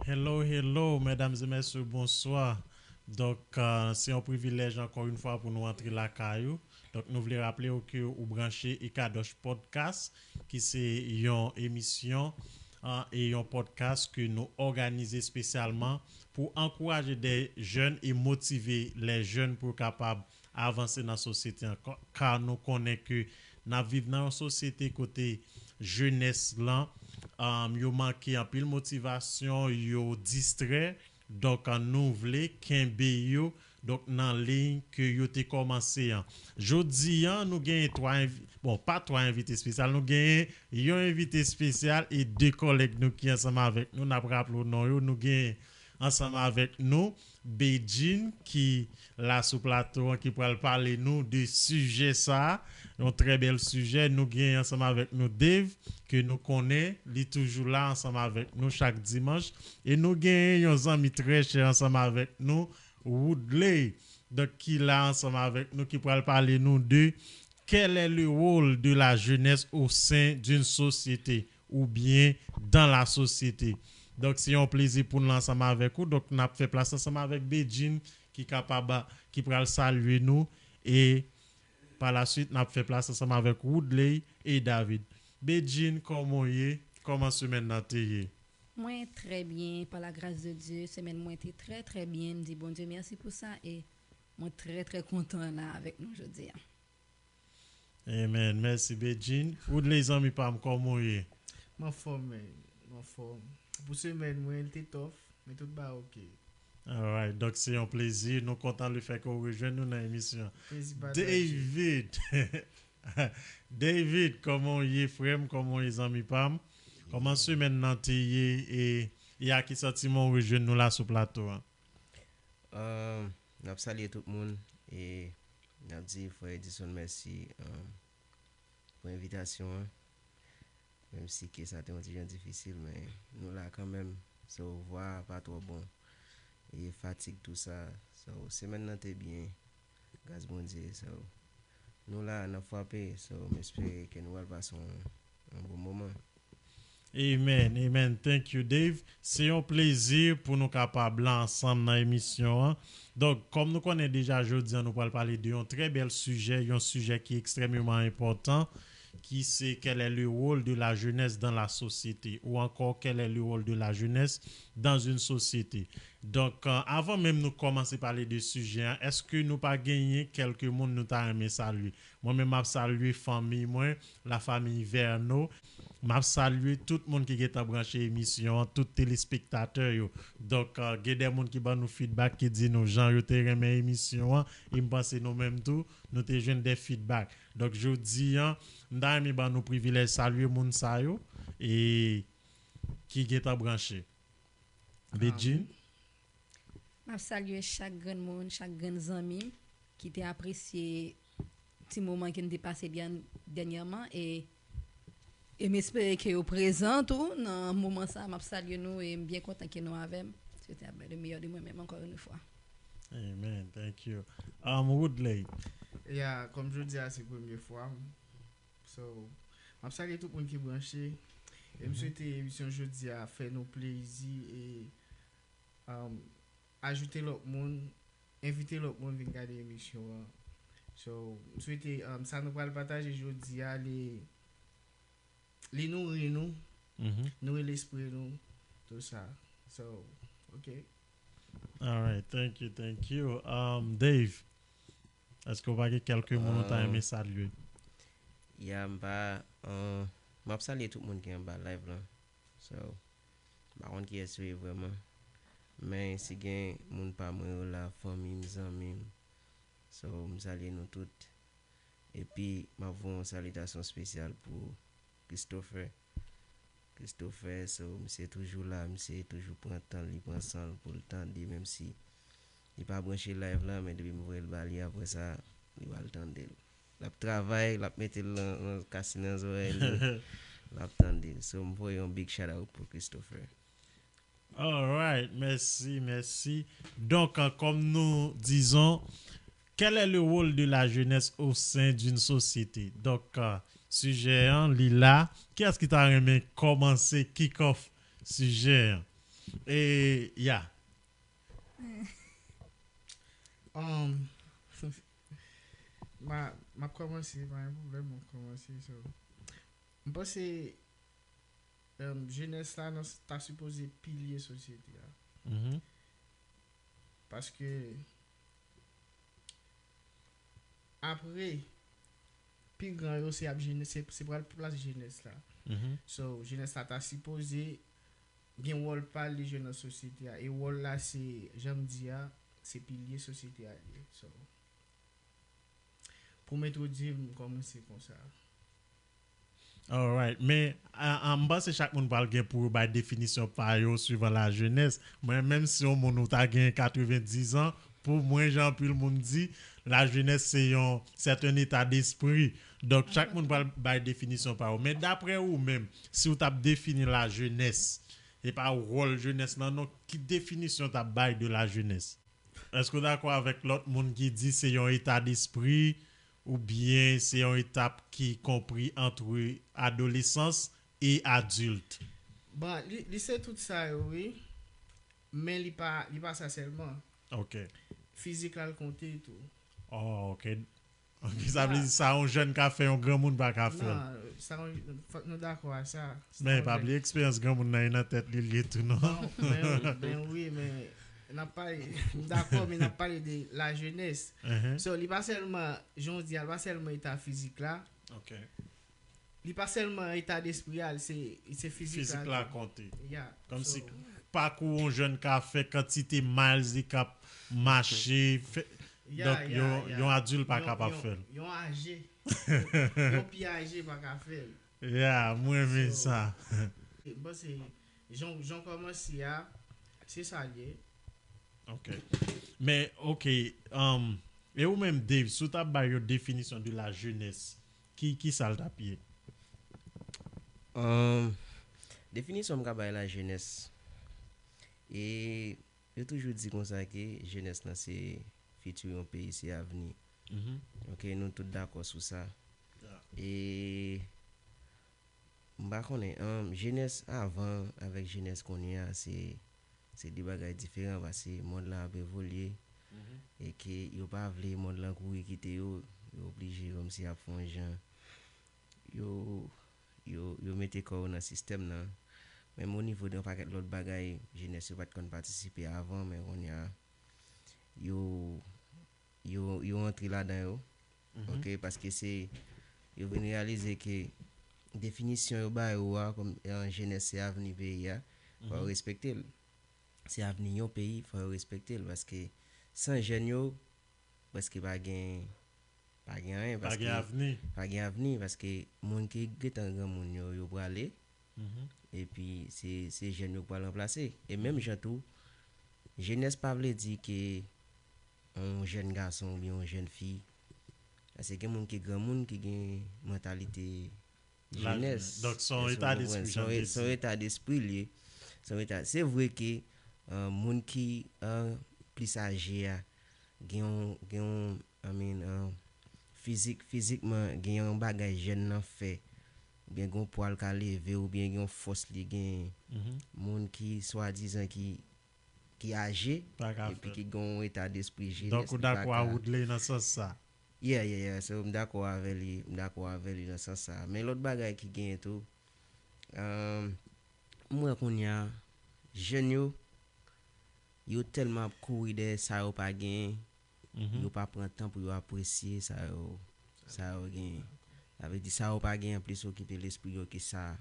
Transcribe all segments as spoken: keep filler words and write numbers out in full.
Hello, hello, medam e mesye, bonswa. Donk, euh, se yon privilèj ankò yon fwa pou nou antre lakay ou. Donk, nou vle raple w ke ou branche Ekadosh Podcast, ki se yon emisyon, euh, e yon podcast ke nou òganize espesyalman pou ankouraje de jèn e motive lè jèn pou yo kapab avanse nan sosyete an. Ka, ka nou konnen ke n ap viv nan yon sosyete kote jenès lan, um, yo manke anpil motivasyon, yo distrè. Donk, nou vle kenbe yo, donk, nan liy ke yo te kòmanse an. Jodi an, nou genyen twa envi-, bon, pa twa envite espesyal, nou genyen yon envite espesyal e de kòlèg nou ki ansanm avèk nou. N ap raple w non yo, nou genyen ansanm avèk nou Bedjine ki la sou plato an, ki pral pale nou de sijè sa a, yon trè bèl sijè. Nou genyen ansanm avèk nou Dave, ke nou konnen, li toujou la ansanm avèk nou chak dimanch. E nou genyen yon zanmi trè chè ansanm avèk nou, Woodley. Donk, ki la ansanm avèk nou, ki pral pale nou de quel est le rôle de la jeunesse au sein d'une société ou bien dans la société. Donk, se yon plezi pou nou ansanm avèk ou. Donk, n ap fè plas ansanm avèk Bedjine, ki kapab, ki pral salye nou. E pa la swit, n ap fè plas ansanm avèk Woodley e David. Bedjine, kòman w ye? Kòman semèn nan te ye? Mwen trè byen, pa la gras de Dye. Semèn mwen te trè, trè byen. M di Bondye mèsi pou sa e mwen trè, trè kontan la avèk nou jodi a. Amen. Mèsi, Bedjine. Woodley, zanmi pa m, kòman w ye? M anfòm, men. M anfòm. Pou semèn mwen, li te tough, men tout bagay oke. Alright. Donk, se yon plezi. Nou kontan le fè ke w rejwenn nou nan emisyon. Plezi pataje. David! David, kòman w ye, frè m? Kòman w ye, zanmi pa m? Kòman semèn nan te ye? E, e a ki santiman w rejwenn nou la sou plato a? Um, n ap salye tout moun e n ap di frè Edison mèsi, um, pou envitasyon an. Menm si ke sa te yon ti jan difisil, men nou la kanmenm. So, vwa a pa twò bon. E fatig tou sa. So, semèn nan te byen. Gras Bondye. So, nou la, n ap frape. So, m espere ke nou pral pase yon, yon bon moman. Amen, amen. Thank you, Dave. Se yon plezi pou nou kapab la ansanm nan emisyon an. Donk, kòm nou konnen deja, jodi a nou pral pale de yon trè bèl sijè, yon sijè ki ekstrèmeman enpòtan, ki se quel est le rôle de la jeunesse dans la société, ou ankò quel est le rôle de la jeunesse dans une société. Donk, euh, avan menm nou kòmanse pale de sijè an, èske nou pa genyen kèlke moun nou ta renmen salye? Mwen menm, m ap salye fanmi mwen, la famille Verno. M ap salye tout moun ki gentan branche emisyon an, tout telespektatè yo. Donk, euh, gen de moun ki ban nou feedback, ki di nou jan yo te renmen emisyon an, e m panse nou menm tou, nou te jwenn de feedback. Donk, jodi an, m ta renmen ban nou privilèj salye moun sa yo, e ki gentan branche. Bedjine? M ap salye chak grenn moun, chak grenn zanmi m ki te apresye ti moman ke n te pase dèn-, dènyèman e, e m espere ke yo prezan tou nan moman sa. M ap salye nou e m byen kontan ke nou avè m. Swete le meilleur de mwen menm encore une fois. Amen. Thank you. Um, Woodley. Ya, kòm jodi a se premye fwa m. So, m ap salye tout moun ki branche. E m swete emisyon jodi a fè nou plezi e um, ajoute lòt moun, envite lòt moun vin gade emisyon an. So, m swete um, sa nou pral pataje jodi a, li, li nouri nou, Mhm. nouri lespri nou, tou sa. So, ok. Alright, thank you, thank you. Um, Dave, èske w pa gen kèlke moun ou ta Um, renmen salye? Ya, m pa, uh, m ap salye tout moun ki anba live lan. So, m pa konn kiyès yo ye vrèman. Men si gen moun pa mwen yo la, fanmi m, zanmi m. So, m salye nou tout. Epi, m ap voye yon salitasyon espesyal pou Christopher. Christopher, so, misye toujou la, misye toujou pran tan l, li pran san l pou l tande, menm si li pa branche live la, men depi m voye l ba li, apre sa, li pral tande l. L ap travay, l ap mete l nan, nan kas li nan zòrèy li, l ap tande l. So, m voye yon big shout out pou Christopher. Alright, mèsi, mèsi. Donk, euh, kòm nou dizon, quel est le rôle de la jeunesse au sein d'une société? Donk, euh, sijè an, li la. Kiyès ki ta renmen kòmanse kick off sijè an? E, ya. Um, ma, ma kòmanse, pa gen pwoblèm, mwen kòmanse. So. M panse um, jenès la nan, ta sipoze pilye sosyete a. Mhm. Paske apre, pi gran yo se ap jenès, se, se pral plas jenès la. Mhm. So, jenès la ta sipoze gen wòl pa l li jwe nan sosyete a. E wòl la se, jan m di a, se pilye sosyete a li ye. So, pou m entwodui m, m kòmanse konsa. Alright. Men, a, a, m panse chak moun pral gen pou yo bay definisyon pa yo swivan lajenès. Mwen, menm si yon moun ou ta gen katrevendiz an, pou mwen, jan anpil moun di, lajenès se yon sèten eta despri. Donk, chak moun pral bay definisyon pa yo. Men, daprè ou menm, si w t ap defini lajenès, e pa wòl jenès lan, non, ki definisyon w t ap bay de lajenès? Èske w dakò avèk lòt moun ki di se yon eta despri oubyen se yon etap ki konpri ant adolesans e adilt? Bon, li, li se tout sa yo, wi. Men li pa, li pa sa sèlman. Ok. Fizik la, l konte tou. Oh, ok. Ok, sa vle di sa yon jèn ka fè, yon granmoun pa ka fè l. Non, sa, fòk nou dakò a sa. Men pa bliye eksperyans granmoun nan e nan tèt li l ye tou, non? Bon, ben, ben wi, men n ap pale, m dakò, men n ap pale de lajenès. Mhm. So, li pa sèlman, jan w di a, li pa sèlman eta fizik la, Ok. li pa sèlman eta despri a, se, se fizik la. Fizik la konte. Ya. Kòmsi So, pakou yon jèn ka fè, kantite miles li k ap mache, fè, ya, donk ya, yon, ya. yon adilt pa Yon- kapab yon- fè l. Yon aje. Yon pi aje pa ka fè l. Ya, mwen renmen So, sa. Bon, se jan, jan w kòmanse a, se sa l ye. Ok. Men, ok. Um, e ou menm, Dave, si w t ap bay yon definisyon de lajenès, ki, ki sa l t ap ye? Um, definisyon m ka bay lajenès. E yo toujou di konsa ke jenès lan se fiti yon peyi, se avni. Mhm. Ok, nou tout dakò sou sa. Ya. E m pa konnen, um, jenès avan avèk jenès kounye a, se, se de bagay diferan, paske mond lan ap evolye, Mhm. e ke yo pa vle mond lan kouri kite yo, yo oblije kòmsi ap fè yon jan, yo, yo, yo mete kò yo nan sistèm nan. Menm o nivo de yon pakèt lòt bagay, jenès yo pa t konn patisipe avan, men kounye a, yo, yo, yo antre ladan yo. Mhm. Ok, paske se, yo vin reyalize ke definisyon yo ba yo a, kòm, eh, jenès se avni peyi a, fò yo Mhm. respekte l. Se avni yon peyi, fò yo respekte l, paske san jèn yo, prèske pa gen, pa gen anyen, Pa paske gen avni. pa gen avni, paske moun ki gentan granmoun yo, yo prale, Mhm. epi se, se jèn yo k pral ranplase. E menm jan tou, jenès pa vle di ke yon jèn gason oubyen yon jèn fi. Paske gen moun ki granmoun ki gen mantalite La jenès. jenès. Donk, se yon Èske eta w konprann? despri, Se yon jan e- te se yon di. Eta despri l ye. Se yon eta. Se vre ke, uh, moun ki, uh, plis aje a, gen yon, gen yon, I mean, uh, fizik, fizikman, gen yon bagay jèn nan fè. Oubyen gen yon pwa l ka leve, oubyen gen yon fòs li gen. Mhm. Moun ki swadizan ki, ki aje, Pa ka epi fè. Ki gen yon eta despri jenès. Donk, ou Li pa dakò a ka- Woodley nan sans sa. Yeah, yeah, yeah. So, m dakò avè li, m dakò avè li nan sans sa. Men lòt bagay ki genyen tou, um, m wè kounye a, jèn yo, yo tèlman ap kouri dèyè sa yo pa genyen, Mhm. yo pa pran tan pou yo apresye sa yo, sa yo genyen. Sa vle di, sa yo pa genyen plis okipe lespri yo ke sa.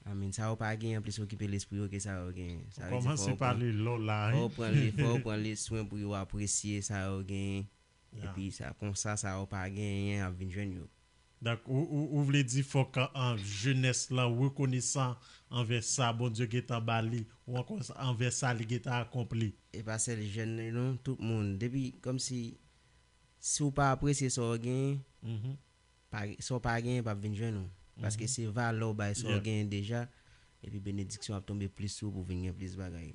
I mean, sa yo pa genyen plis okipe lespri yo ke sa yo genyen. Sa vle di, Kòmanse fò yo pran- pale lò la, fò yo wi. pran le, fò yo pran le swen pou yo apresye sa yo genyen. Ya. Epi sa, konsa, sa yo pa genyen ap vin jwenn yo. Donk, ou, ou, ou vle di fòk an jenès lan rekonesan anvè sa Bondye gentan ba li, ou ankò anvè sa li gentan akonpli. E pa sèl jèn yo non, tout moun. Depi, kòmsi, si w pa apresye sa w genyen, Mhm. pa, sa w pa genyen p ap vin jwenn ou. Paske Mhm. Se valè w bay sa w Yeah. Genyen deja, epi benediksyon ap tonbe plis sou ou pou vin gen plis bagay.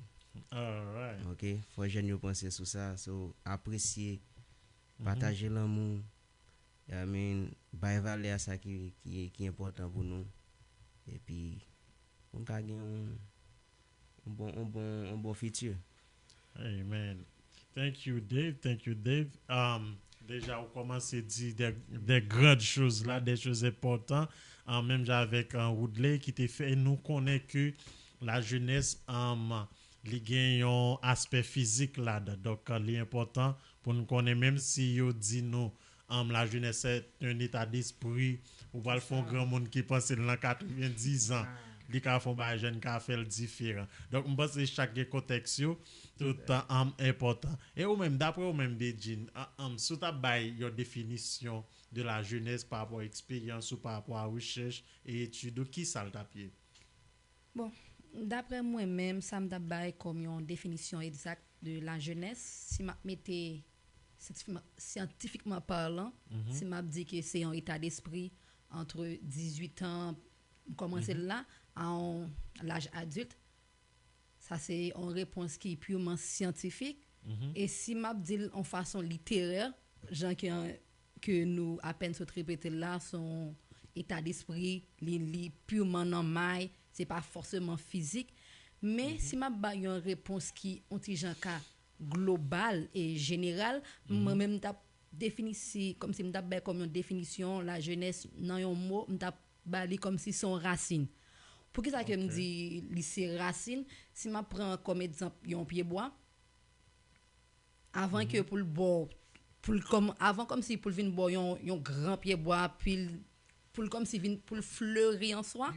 Alright. Ok, fò jèn yo panse sou sa, so apresye, Mhm. Pataje lanmou, I mean, bay valè a sa ki, ki, ki enpòtan pou nou. Epi, pou n ka gen yon, yon bon, yon bon, yon bon fiti. Amen. Thank you, Dave. Thank you, Dave. Um, deja, ou kòmanse di de, de grandes choses la, de choses importantes. Um, menm jan avèk uh, Woodley ki te fè nou konnen ke la jeunesse, um, li gen yon aspè fizik ladan. Donk, uh, li enpòtan pou nou konnen, menm si yo di nou um, la jeunesse est un état d'esprit. Ou pral fè yon granmoun ki panse l nan katrevendizan. Li ka fè yon bagay jèn ka fè l diferan. Donk, m panse chak gen kontèks yo, tout um, enpòtan. E ou menm, daprè ou menm, Bedjine, um, um, si w t ap bay yon definisyon de la jeunesse pa rapò a eksperyans ou pa rapò a rechèch e etid ou, ki sa l t ap ye? Bon, daprè mwen menm, sa m t ap bay kòm yon definisyon egzak de la jeunesse, si m ap mete syantifikman, syantifikman palan, si m ap di ke se yon eta despri antre dizuit an, m kòmanse l la, a yon laj adilt, sa se yon repons ki piman syantifik. E si m ap di l yon fason literè, jan ke, ke nou apèn sot repete l la, se yon eta despri, li, li piman nan may, se pa fòseman fizik. Men si m ap bay yon repons ki yon ti jan ka global e jeneral, mwen menm m t ap definisi, kòmsi m t ap bay kòm yon definisyon la jeunesse nan yon mo, m t ap ba li kòmsi se yon rasin. Poukisa ke m di li se rasin? Si m ap pran kòm egzanp yon pyebwa, avan ke pou l ba w, pou l kòm, avan kòmsi pou l vin ba w yon, yon gran pyebwa, pi l, pou l kòmsi vin, pou l fleri an swa,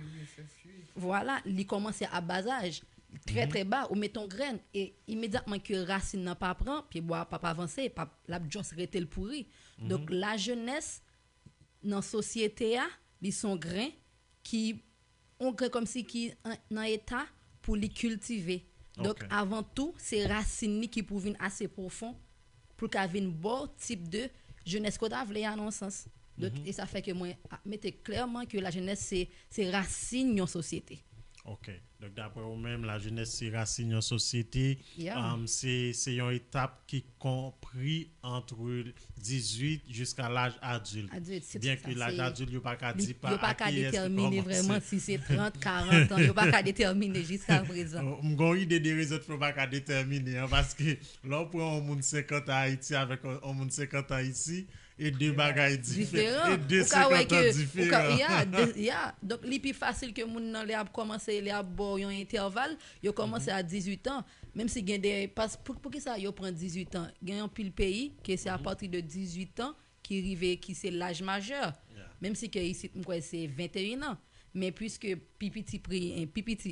vwala, li kòmanse a ba laj, trè, trè ba, ou met yon grenn, e imedyatman ke rasin nan pa pran, pyebwa a p ap avanse, p ap, l ap just rete l pouri. Donk, la jeunesse, nan sosyete a, li se yon grenn ki, yon grenn kòmsi ki an, nan eta pou li kiltive. Donk, avan tou, se rasin li ki pou vin ase pwofon pou l ka vin ba w tip de jeunesse ke w ta vle a nan yon sans. Donk, e sa fè ke mwen ap mete klèman ke la jeunesse se, se rasin yon sosyete. Ok. Donk, daprè ou menm, la jeunesse se rasin yon sosyete. Um, se, se yon etap ki konpri antre dizuit jiska laj adilt. Byenke laj adilt, yo pa ka di pa a kiyès ki kòmanse. Yo pa ka detèmine vrèman si se trant, karant an. Yo pa ka detèmine jiska prezan. M gen yon ide de rezon ki fè yo pa ka detèmine an, paske lè w pran yon moun senkant an Ayiti avèk yon moun senkant an isi, e de bagay diferan. E de senkant an diferan. Ya, donk li pi fasil ke moun nan lè ap kòmanse, lè ap ba w yon entèval, yo kòmanse a dizuit an. Menm si gen de, pas, pou, poukisa yo pran dizuit an? Gen anpil peyi ke se apati de dizuit an ki rive, ki se laj majè. Menm si ke isit, m kwè se venteyen an. Men piske pi piti pri, pi piti,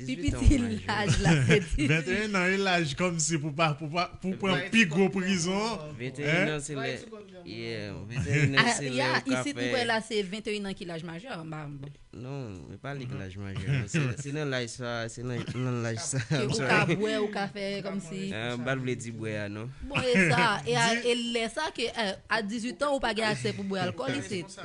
pi piti laj la, se dizuit. Venteyen an e laj kòmsi pou pa, pou pa, pou pran pi gwo prizon an. Venteyen an se lè, yeah, venteyen an se lè ou ka fè. Isit, m kwè la se venteyen an ki laj majè. Non, e pa li ki laj majè, non. Se, se nan laj sa, se nan, nan laj sa. Ke ou ka bwè, ou ka fè kòmsi. M pa t vle di bwè a, non. Bon, e sa, e a, e lè sa ke, a dizuit an, ou pa gen aksè pou bwè alkòl isit.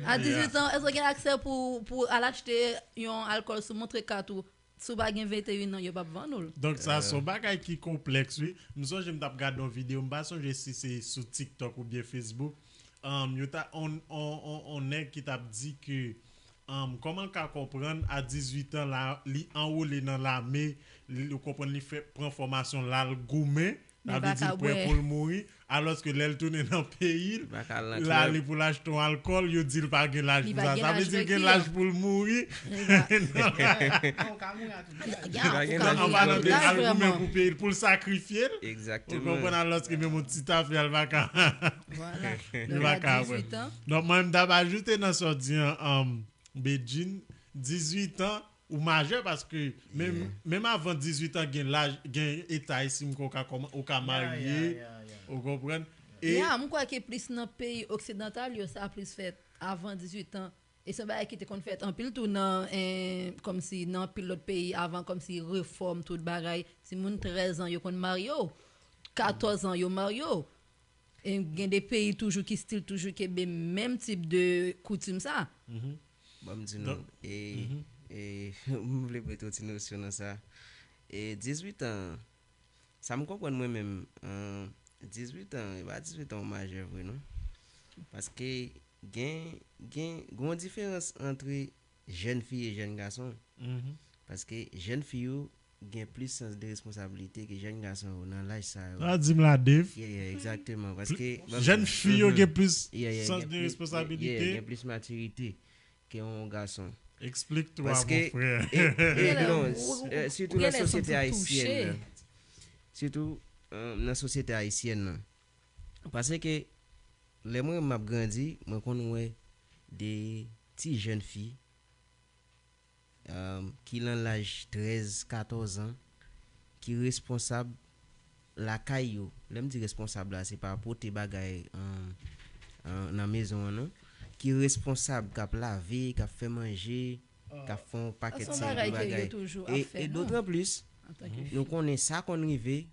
A dizuit an, èske w gen aksè pou, pou al achte yon alkòl sou montre kat ou? Si w pa gen venteyen an, yo p ap vann ou l. Donk, sa se yon bagay ki konplèks, wi. M sonje m t ap gade yon videyo, m pa sonje si se sou TikTok oubyen Facebook. Um, yo ta, on, on, on, on nèg ki t ap di ke, um, kòman l ka konprann a dizuit an, la, li anwole nan lame, li, ou konprann, li fè, pran fòmasyon, l al goumen, sa vle di l prè pou l mouri, alòske lè l tounen nan peyi l, l ale pou l achte yon alkòl, yo di l pa gen laj pou sa. Sa vle di l gen laj pou l mouri. An palan de al goumen pou peyi l, pou l sakrifye l. Ou konprann, alòske menm yon ti tafya l pa ka. Li pa ka wè. Donk, mwen, m t ap ajoute nan sa w di an, um, Bedjine, dizuit an, ou majè paske menm, menm avan dizuit an, gen laj, gen eta isit, m kwè ou ka kòman, ou ka marye, ou konprann? E ya, m kwè ke plis nan peyi oksidantal yo, sa plis fèt avan dizuit an. E se yon bagay ki te konn fèt anpil tou nan, eh, kòmsi nan anpil lòt peyi avan, kòmsi refòm, tout bagay. Timoun trèz an, yo konn marye w. Katòz an, yo marye w. E gen de peyi toujou ki still toujou kenbe menm tip de koutim sa. Ban m di nou, e, e, m vle mete yon ti nosyon nan sa. E dizuit an, sa m konprann mwen menm, an, dizuit an, e pa dizuit an ou majè vre non. Paske gen, gen, gen yon diferans antre jèn fi e jèn gason. Paske jèn fi yo gen plis sans de responsabilite ke jèn gason yo nan laj sa yo. Sa di m la, Dave. Yeah, yeah, egzakteman. Paske, jèn fi yo gen plis sans de responsabilite. Yeah, gen plis matirite ke yon gason. Explique-toi, mon frère. E, e, non, sitou nan sosyete ayisyèn nan. Sitou nan sosyete ayisyèn nan. Paske lè mwen m ap grandi, mwen konn wè de ti jèn fi ki nan laj trèz, katòz an, ki responsab lakay yo. Lè m di responsab la, se pa pote bagay nan mezon an, non. Ki responsab, k ap lave, k ap fè manje, k ap fè yon pakèt seri de bagay. E, e dotranplis, nou konnen sa konn rive,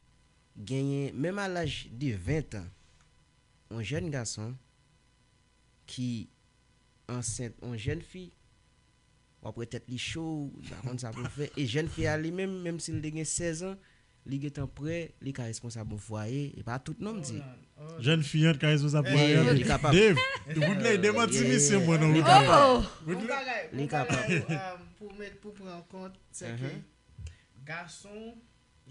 genyen, menm a laj de ven an, yon jèn gason ki ansent yon jèn fi, w ap wè tèt li cho, li pa konn sa pou l fè. E jèn fi a li menm, menm si l te gen sèz an, li gentan prè, li ka responsab yon fwaye. E pa tout non m di. Jèn fi an ka responsab fwaye an. Li kapab. Dave, Woodley, demanti misye mwen non. Li kapab. Li kapab. Pou met, pou pran kont, se ke gason,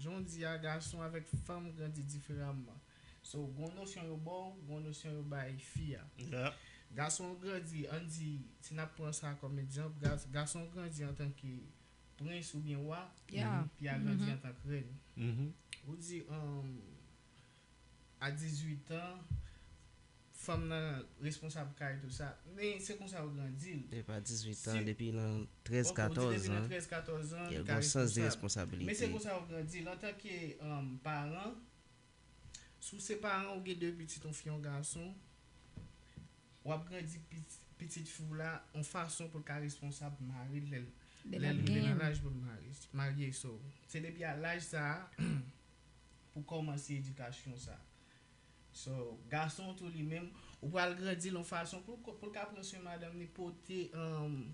jan w di a, gason avèk fanm grandi diferaman. So, gon nosyon yo ba w, gon nosyon yo bay fi a. Gason grandi, ann di, si n ap pran sa kòm egzanp, gason grandi antanke prens oubyen wa, fi a grandi antanke rèn. Ou di, a dizuit an, fanm nan responsab kay tou sa. Men se konsa yo grandi l. Depi a dizuit an, depi nan trèz, katòz an, li gen yon sans de responsabilite. Men se konsa yo grandi l antanke paran. Si w se paran, ou gen de pitit, yon fi, yon gason, w ap grandi pitit fi w la yon fason pou l ka responsab mari l lè l rive nan laj pou l marye. So, se depi a laj sa a pou kòmanse edikasyon sa. So, gason tou li menm, ou pral grandi l yon fason pou, pou l ka pran swen madanm li, pote, um,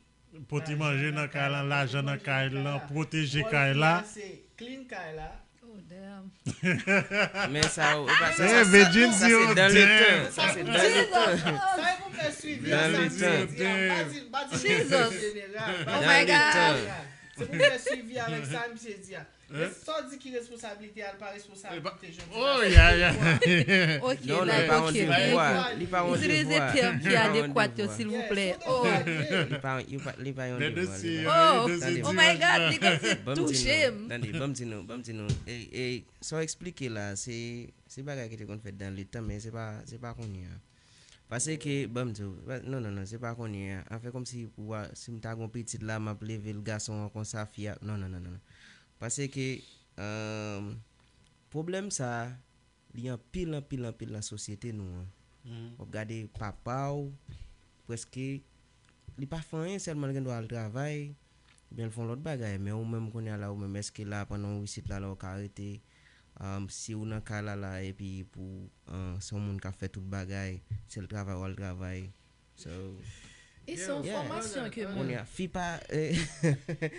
pote manje nan kay lan, lajan nan kay lan, pwoteje kay la. Se clean kay la. Oh, damn. Men sa, ou pa sa, sa, sa, sa se dan letan. Sa se dan letan. Sa e pou fè swivi a sa. Dan letan. Jeneral. Oh my God. Se pou fè swivi avèk sa misye di a. Sa w di ki responsablite a, l pa responsablite jodi a. Oh, ya, ya. Ok, non, non, li pa yon devwa. Li pa yon devwa. Itilize tèm ki adekwat yo, silvouplè. Oh. Li pa, li pa, li pa yon devwa. Oh, oh my God, li kòmsi touche m. Tande, ban m di nou, ban m di nou. Ey, ey, sa w eksplike la, se, se bagay ki te konn fèt dan letan, men se pa, se pa kounye a. Paske, ban m di w, non, non, non, se pa kounye a. An fè kòmsi pou, si m ta gon pitit la, m ap leve l gason an konsa, fi a, non, non, non, non. Paske, pwoblèm sa a, li anpil, anpil, anpil nan sosyete nou an. W ap gade papa w, prèske, li pa fè anyen, sèlman l gen dwa al travay, oubyen l fè yon lòt bagay. Men ou menm kounye a la, ou menm, èske la, pandan w isit la, la, w ka rete, si w nan kay la, la, epi pou, se yon moun k ap fè tout bagay, se l travay, w al travay. So, e se yon fòmasyon ke mwen. Kounye a, fi pa,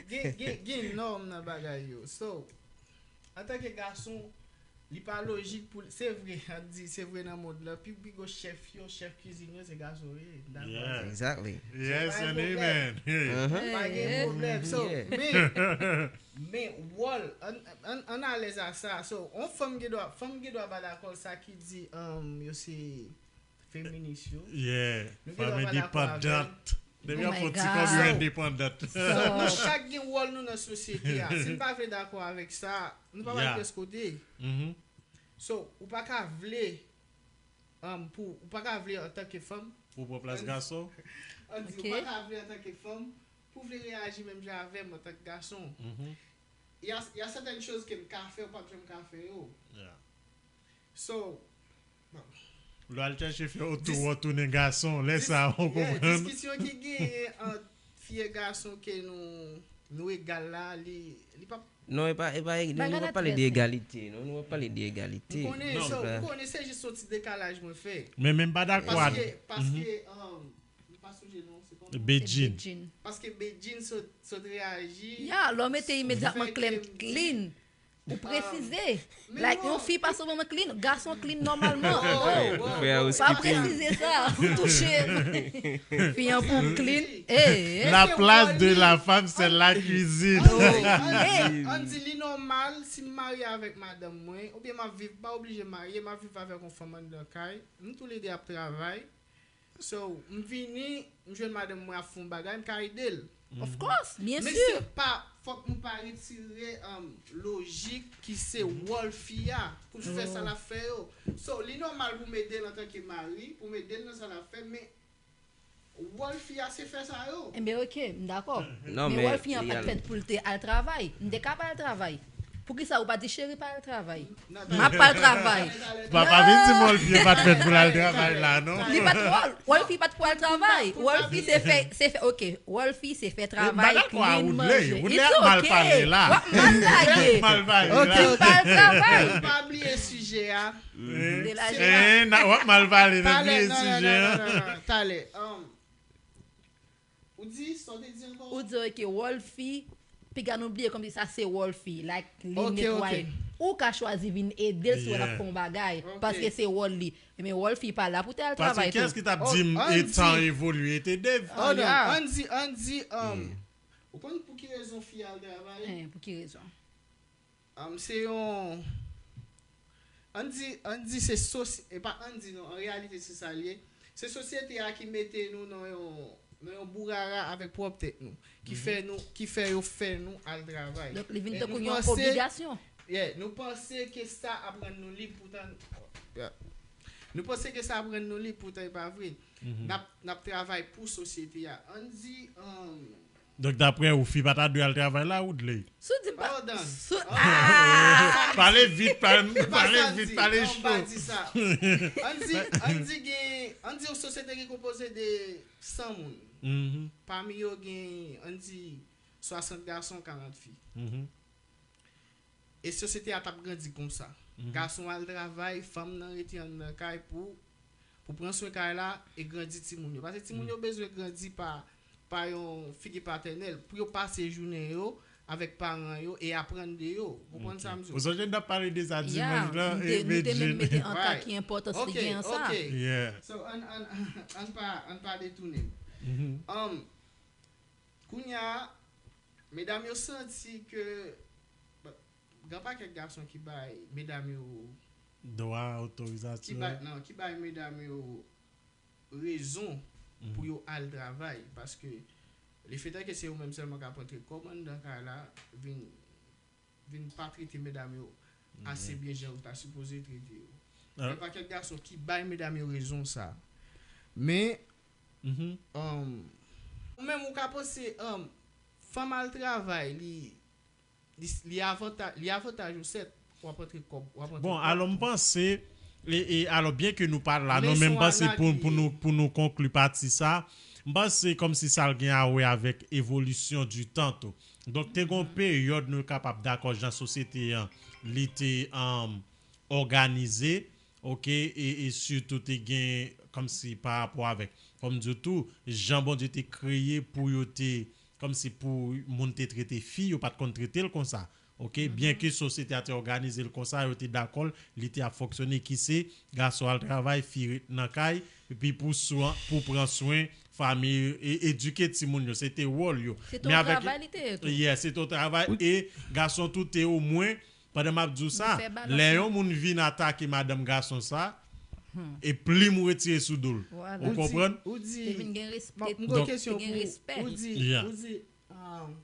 gen, gen, gen nòm nan bagay yo. So, antanke gason, li pa lojik pou, se vre, an di, se vre nan mond lan, pi, pi gwo chèf yo, chèf kizin yo, se gason yo ye. Dakò. Exactly. Yes and amen. Pa gen pwoblèm. So, men, men, wòl, an, an, an alèz a sa. So, on fanm gen dwa, fanm gen dwa pa dakò sa ki di, um, yo se feminis yo. Yeah, fanm endepandant. Depi y ap fè ti kòb, yo endepandant. Nou chak gen wòl nou nan sosyete a. Si n pa vle dakò avèk sa, nou pa pral pyès kote. So, ou pa ka vle, um, pou, ou pa ka vle antanke fanm. Pou pran plas gason. An di, ou pa ka vle antanke fanm, pou vle reyaji menm jan avè m antanke gason. Y a, y a certaines choses ke m ka fè, ou p ap janm ka fè yo. So, lè w al chèche fè otou, w tounen gason, lè sa a, ou konprann. Diskisyon ki genyen ant fi e gason ke nou, nou egal la, li, li p ap. Non, e pa, e pa, nou p ap pale de egalite, non, nou p ap pale de egalite. M konnen, so, m konnen se jis yon ti dekalaj mwen fè. Men, men m pa dakò ak. Paske, paske, um, m pa sonje non, se kòman? Bedjine. Paske Bedjine sot, sot reyaji. Ya, lè w mete imedyatman klèm clean. Ou presize. Like, yon fi pa sou mwen clean, gason clean nòmalman. Frè, ou pa presize sa. Ou touche. Fi an pou clean. Eh, eh. La place de la femme, c'est la cuisine. Ann di, ann di, ann di li nòmal si m marye avèk madanm mwen, oubyen m ap viv, pa oblije marye, m ap viv avèk yon fanm anndan kay, nou toulede ap travay. So, m vini, m jwenn madanm mwen ap fè yon bagay, m ka ede l. Of course, byen Men si. Se pa, fòk nou pa retire um, lojik ki se wòl fi a pou l fè sa l ap fè yo. So, li nòmal pou m ede l antanke mari, pou m ede l nan sa l ap fè, men wòl fi a se fè sa yo. Enben, oke, m dakò. Non, Men men wòl fi an li pa t al- fèt pou l te al travay. M te ka pa al travay. Poukisa ou pa di cheri pa al travay? M ap pa al travay. Papa vin di mwen l pa t fèt pou l al travay la, non? Li pa t wòl. Wòl fi pa t pou al travay. Wòl fi se fè, se fè, oke. Wòl fi se fè travay, Bagay kwa clean, Woodley. manje. Woodley It's ap mal okay. pale la. W ap mal lage. Mal pale Oke, la. Ou pa al travay. Pa bliye sijè a. De la Eh, na- w ap mal pale nan Talè, bliye non, non, sijè non, an. non, non, non. Talè. Um, ou di, sa w te di ankò? Ou di oke, wòl fi, piga nou bliye kòmsi sa se wòl fi. Like, li Ok, netwaye. ok. Ou ka chwazi vin ede l si w wè l ap Yeah. fè yon bagay. Ok. Paske se wòl li. Men wòl fi pa la pou te al Paske travay kiyès tou. ki t ap Oh, di m Andy. Etan evoliye te Dave? Oh, non, Yeah. Andy, Andy, um, ou konn pou ki rezon fi al travay? Eh, pou ki rezon? Um, se yon Andy, Andy se sosyete, e pa Andy non, an reyalite se sa l ye. Se sosyete a ki mete nou nan yon nan yon bourara avèk pwòp tèt nou, ki fè nou, ki fè yo fè nou al travay. Donk, li vin E tankou nou yon panse- obligasyon. Yeah, nou panse ke sa ap rann nou lib poutan. Yeah. Nou panse ke sa ap rann nou lib poutan e pa vre. N ap n ap travay pou sosyete a. Andy, um, Donk, daprè ou, fi pa ta dwe al travay la, Woodley? Si w di m pa. Hold on. Si w- Pale vit, pale, E pa pale sa m vit, di. pale Non, m pa cho. Di sa. Andy, Andy gen, Andy yon sosyete ki konpoze de san moun. Mhm, Pami yo gen, Andy, swasant gason, karant fi. mhm. E sosyete a t ap grandi konsa. Gason al travay, fanm nan rete anndan kay pou pou pran swen kay la e grandi timoun yo. Paske timoun yo bezwen grandi pa pa yon figi patènèl pou yo pase jounen yo avèk paran yo e aprann de yo. Ou konprann sa m di? Ou sonje n t ap pale de sa Ya, dimanch lan, nou e te- nou te menm Medjine. mete an ka Right. ki enpòtans li Ok, gen an sa. ok. Yeah. So, ann ann ann pa ann pa detounen. Mhm. Um, Kounye a, medam yo santi ke ba- gen pakèt gason ki bay medam yo Dwa, ki otorizasyon. bay non, ki bay medam yo rezon pou yo al travay, paske lefetan ke se yo menm sèlman k ap rantre kòb anndan kay la, vin vin pa trete medam yo ase byen jan ou ta sipoze trete yo. Gen pakèt gason ki bay medam yo rezon sa. Men Mhm. um, ou menm ou ka panse um, fanm al travay li li, li avantaj li avantaj ou sèt w ap antre kòb w ap antre Bon, kòb. Alò m panse e, e alò byen ke nou pa la Men non, men m son panse anak pou, li pou ye. Nou, pou nou konkli pati sa, m panse kòmsi sa l gen a wè avèk evolisyon di tan tou. Donk te gon peryòd nou kapab dakò jan sosyete an li te um, òganize, oke, e, e sitou te gen kòmsi pa rapò avèk, kòm di tou, jan Bondye te kreye pou yo te, kòmsi pou moun te trete fi, yo pa t konn trete l konsa. Oke, byen ke sosyete a te òganize l konsa, yo te dakò l, li te ap fonksyone, ki se gason al travay, fi ret nan kay, epi pou swen, pou pran swen fanmi, e edike timoun yo, se te wòl yo. Se te yon travay li te ye tou. Yeah, se te yon travay, e gason tou te omwen, pandan m ap di w sa, lè yon moun vin atake madanm gason sa, e plim ou retire sou do l. Ou konprann? Ou di, Te vin gen respè. M gon kesyon Te gen respè. Ou di, Yeah. Ou di, um,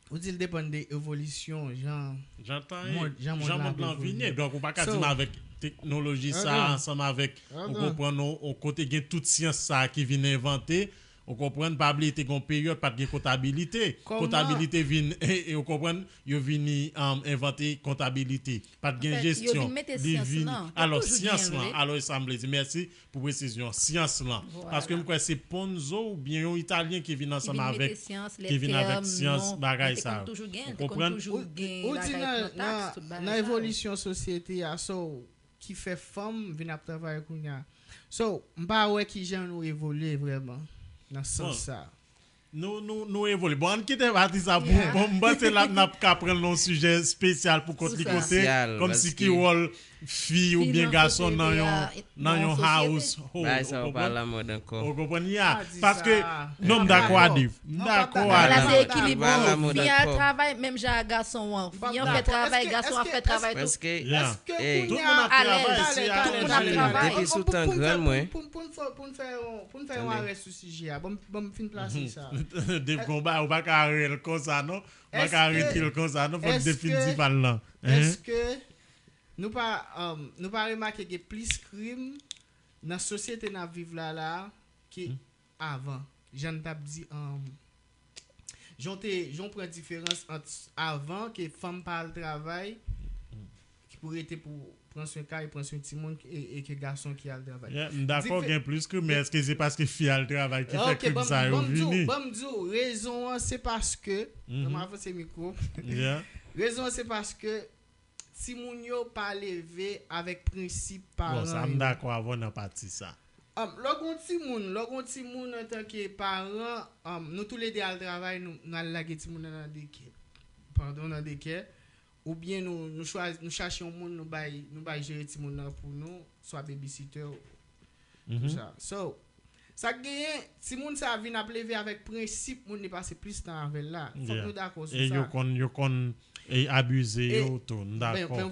ou di l depann de evolisyon jan Jan tan mond- jan mond la ap vini. evolye. Donk ou pa ka di So, m avèk teknoloji sa Adan. Ansanm avèk ou Adan. Konprann yon, yon kote gen tout syans sa ki vin envante. Ou konprann, pa bliye te gen yon peryòd pa t gen kontabilite. Kòman? Kontabilite vin e, e ou konprann, yo vini um, envante kontabilite. Pa t gen Anfèt, yo jesyon. Vin mete Li syans vin lan. Alò Toujou syans gen lan, vle. Alò e sa m vle di, mèsi pou presizyon, syans lan. Paske m kwè se Ponzo oubyen yon Italyen ki vin ansanm avèk, ki vin avèk syans bagay sa. Ou konprann? Ou di nan evolisyon sosyete a, so ki fè fanm vin ap travay kounye a. So, m pa wè kijan nou evolye vrèman nan sans sa. Nou, nou, nou evolye. Bon, ann kite pati sa pou, bon, m panse la n ap ka pran yon sijè espesyal pou kont li kote, kòmsi ki wòl fi oubyen gason nan yon, nan yon household. Bagay sa yo pa lamòd ankò. Ou konprann ya? Paske, non, m dakò a Dave. M dakò a Dave. La se ekilib. Fi a travay menm jan a gason an. Fi an fè travay, gason an fè travay tou. Paske, tout moun ap travay, se alèz. Depi sou tan grann mwen. Pou n fè yon, pou n fè yon arè sou sijè a. Ban m, ban m fin plase sa. Dave gon bagay, ou pa ka rele l konsa non. Ou pa ka rete l konsa non, fòk Dave fin di pa l lan. Èske nou pa, um, nou pa remake gen plis krim nan sosyete n ap viv la la a ke avan? Jan n t ap di, um, jan w te, jan w pran diferans ant avan ke fanm pa al travay, ki pou rete pou pran swen kay, pran swen timoun e, e ke gason ki al travay. Yeah, m dakò gen plis krim, men èske se paske fi al travay ki fè krim sa yo vini? Ban m di w, rezon an se paske, ban m avanse mikwo. Rezon an se paske timoun yo pa leve avèk prensip paran yo. Bon, sa m dakò avè w nan pati sa. Um, lè w gon timoun, lè w gon timoun antanke paran, um, nou toulede al travay, nou, nou al lage timoun nan nan dekè. Padon, nan dekè. Oubyen nou, nou chwazi, nou chache yon moun, nou bay, nou bay jere timoun nan pou nou, swa babysitter, tou sa. So, sa k genyen, timoun sa vin ap leve avèk prensip moun li pase plis tan avè l la. Fòk nou dakò sou sa. E yo konn, yo konn e abize yo tou, m dakò.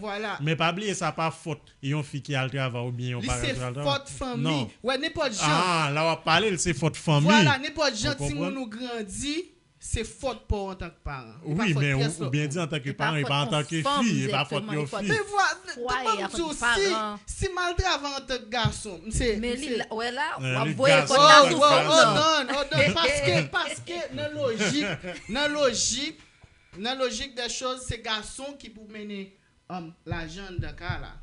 Men pa bliye sa pa fòt yon fi ki al travay oubyen yon paran ki al travay. Li se fòt fanmi. Wè, nenpòt jan. Ah, la w ap pale l, se fòt fanmi. Vwala, nenpòt jan timoun ou grandi, se fòt pa w antanke paran. Wi, men ou byen di antanke paran, e pa antanke fi, e pa fòt yon fi. Men vwala, ban m di w, si, si m al travay antanke gason, m se, men li, wè la, w ap voye fòt la sou fanm nan. Hold on, hold on, paske, paske nan lojik, nan lojik, nan lojik dè choz, se gason ki pou mennen, um, lajan anndan kay la.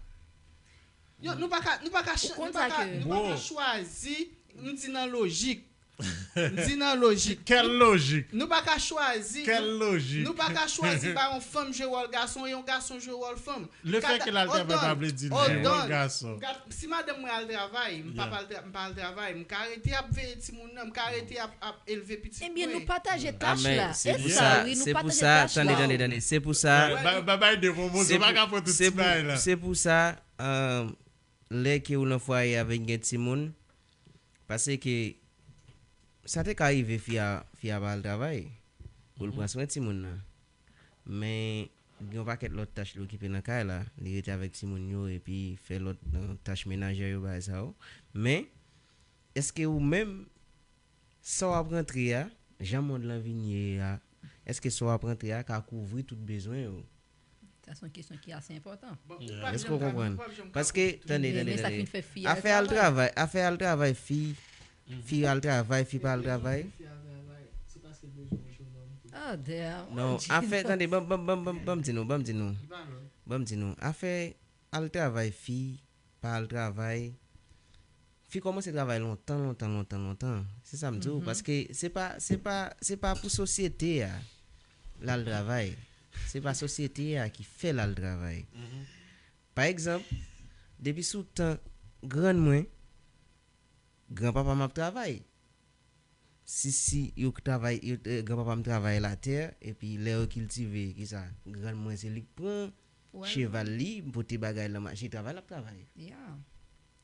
Yo, nou pa ka, nou pa ka, nou pa ka, nou pa ka chwazi, m di nan lojik. M di nan lojik. Kèl lojik? Nou pa ka chwazi. Kèl lojik? Nou pa ka chwazi ba yon fanm jwe wòl gason e yon gason jwe wòl fanm. Lefètke l al travay pa vle di l jwe wòl gason. Si madanm mwen al travay, m pa al travay, m ka rete ap veye timoun nan, m ka rete ap, ap elve pitit mwen. Ebyen, nou pataje tach la. Se pou sa, se pou sa, tande, tande, tande. Se pou sa. Bay, bay, bay de bon moso, pa ka pran tout ti bagay la. Se pou sa, lè ke ou nan fwaye avèk gen timoun, paske sa te ka rive fi a, fi a pa al travay pou l pran swen timoun nan. Men gen yon pakèt lòt tach li okipe nan kay la, li rete avèk timoun yo epi fè lòt, euh, tach menajè yo, bagay sa yo. Men, èske ou menm, sa w ap rantre a, jan mond lan vin ye a, èske sa w ap rantre a ka kouvri tout bezwen yo? Sa se yon kesyon ki ase enpòtan. Èske w konprann? Paske, tande, tande, tande. Afè al travay, afè al travay, fi, fi al travay, fi pa al travay. Oh, damn. Non, afè, tande, ban, ban, ban, ban, ban m di nou, ban m di nou. Ban m di nou. Afè al travay, fi pa al travay. Fi kòmanse travay lontan, lontan, lontan, lontan. Se sa m di w, paske se pa, se pa, se pa pou sosyete a l al travay. Se pa sosyete a ki fè l al travay. Pa egzanp, depi sou tan grann mwen, granpapa m ap travay. Si, si yo travay, yo, eh, granpapa m travay latè, epi lè yo kiltive, kisa? Grann mwen se li k pran cheval li, pote bagay lan mache, travay l ap travay. Yeah.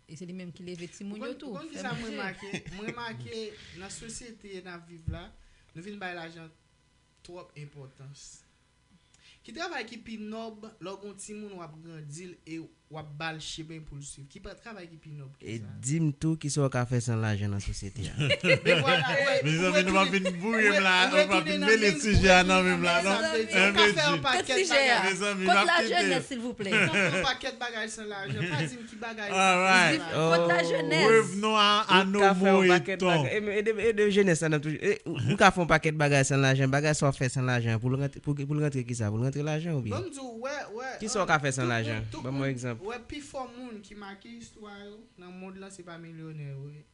E se li menm ki leve timoun yo tou. Ou konn, ou konn kisa m remake? M remake nan sosyete n ap viv la, nou vin bay lajan twòp enpòtans. Ki travay ki pi nòb lè w gon timoun w ap grandi l e w ap ba l chemen pou l swiv? Ki pa, travay ki pi nòb ke sa? E di m tou kisa w ka fè san lajan nan sosyete a. Men vwala, mezanmi, nou pa fin boure m la, nou pa fin mele sijè a nan men m la non. Ou ka fè yon pakèt bagay. Mezanmi, m ap kite. Ou ka fè yon pakèt bagay san lajan. Pa di m ki bagay ou ka fè san lajan. Alright. Kot lajenès? Revenons à, à nos mots et tons. E, e de, e de jenès la nan toujou. E, ou, ou ka fè yon pakèt bagay san lajan. Bagay sa w ap fè san lajan. Pou l rantre, pou, pou l rantre kisa? Pou l rantre lajan oubyen? Ban m di w, wè, wè. Kisa w ka fè san lajan? Ban m yon egzanp. Wè, pifò moun ki make istwa yo nan mond lan, se pa milyonè yo ye.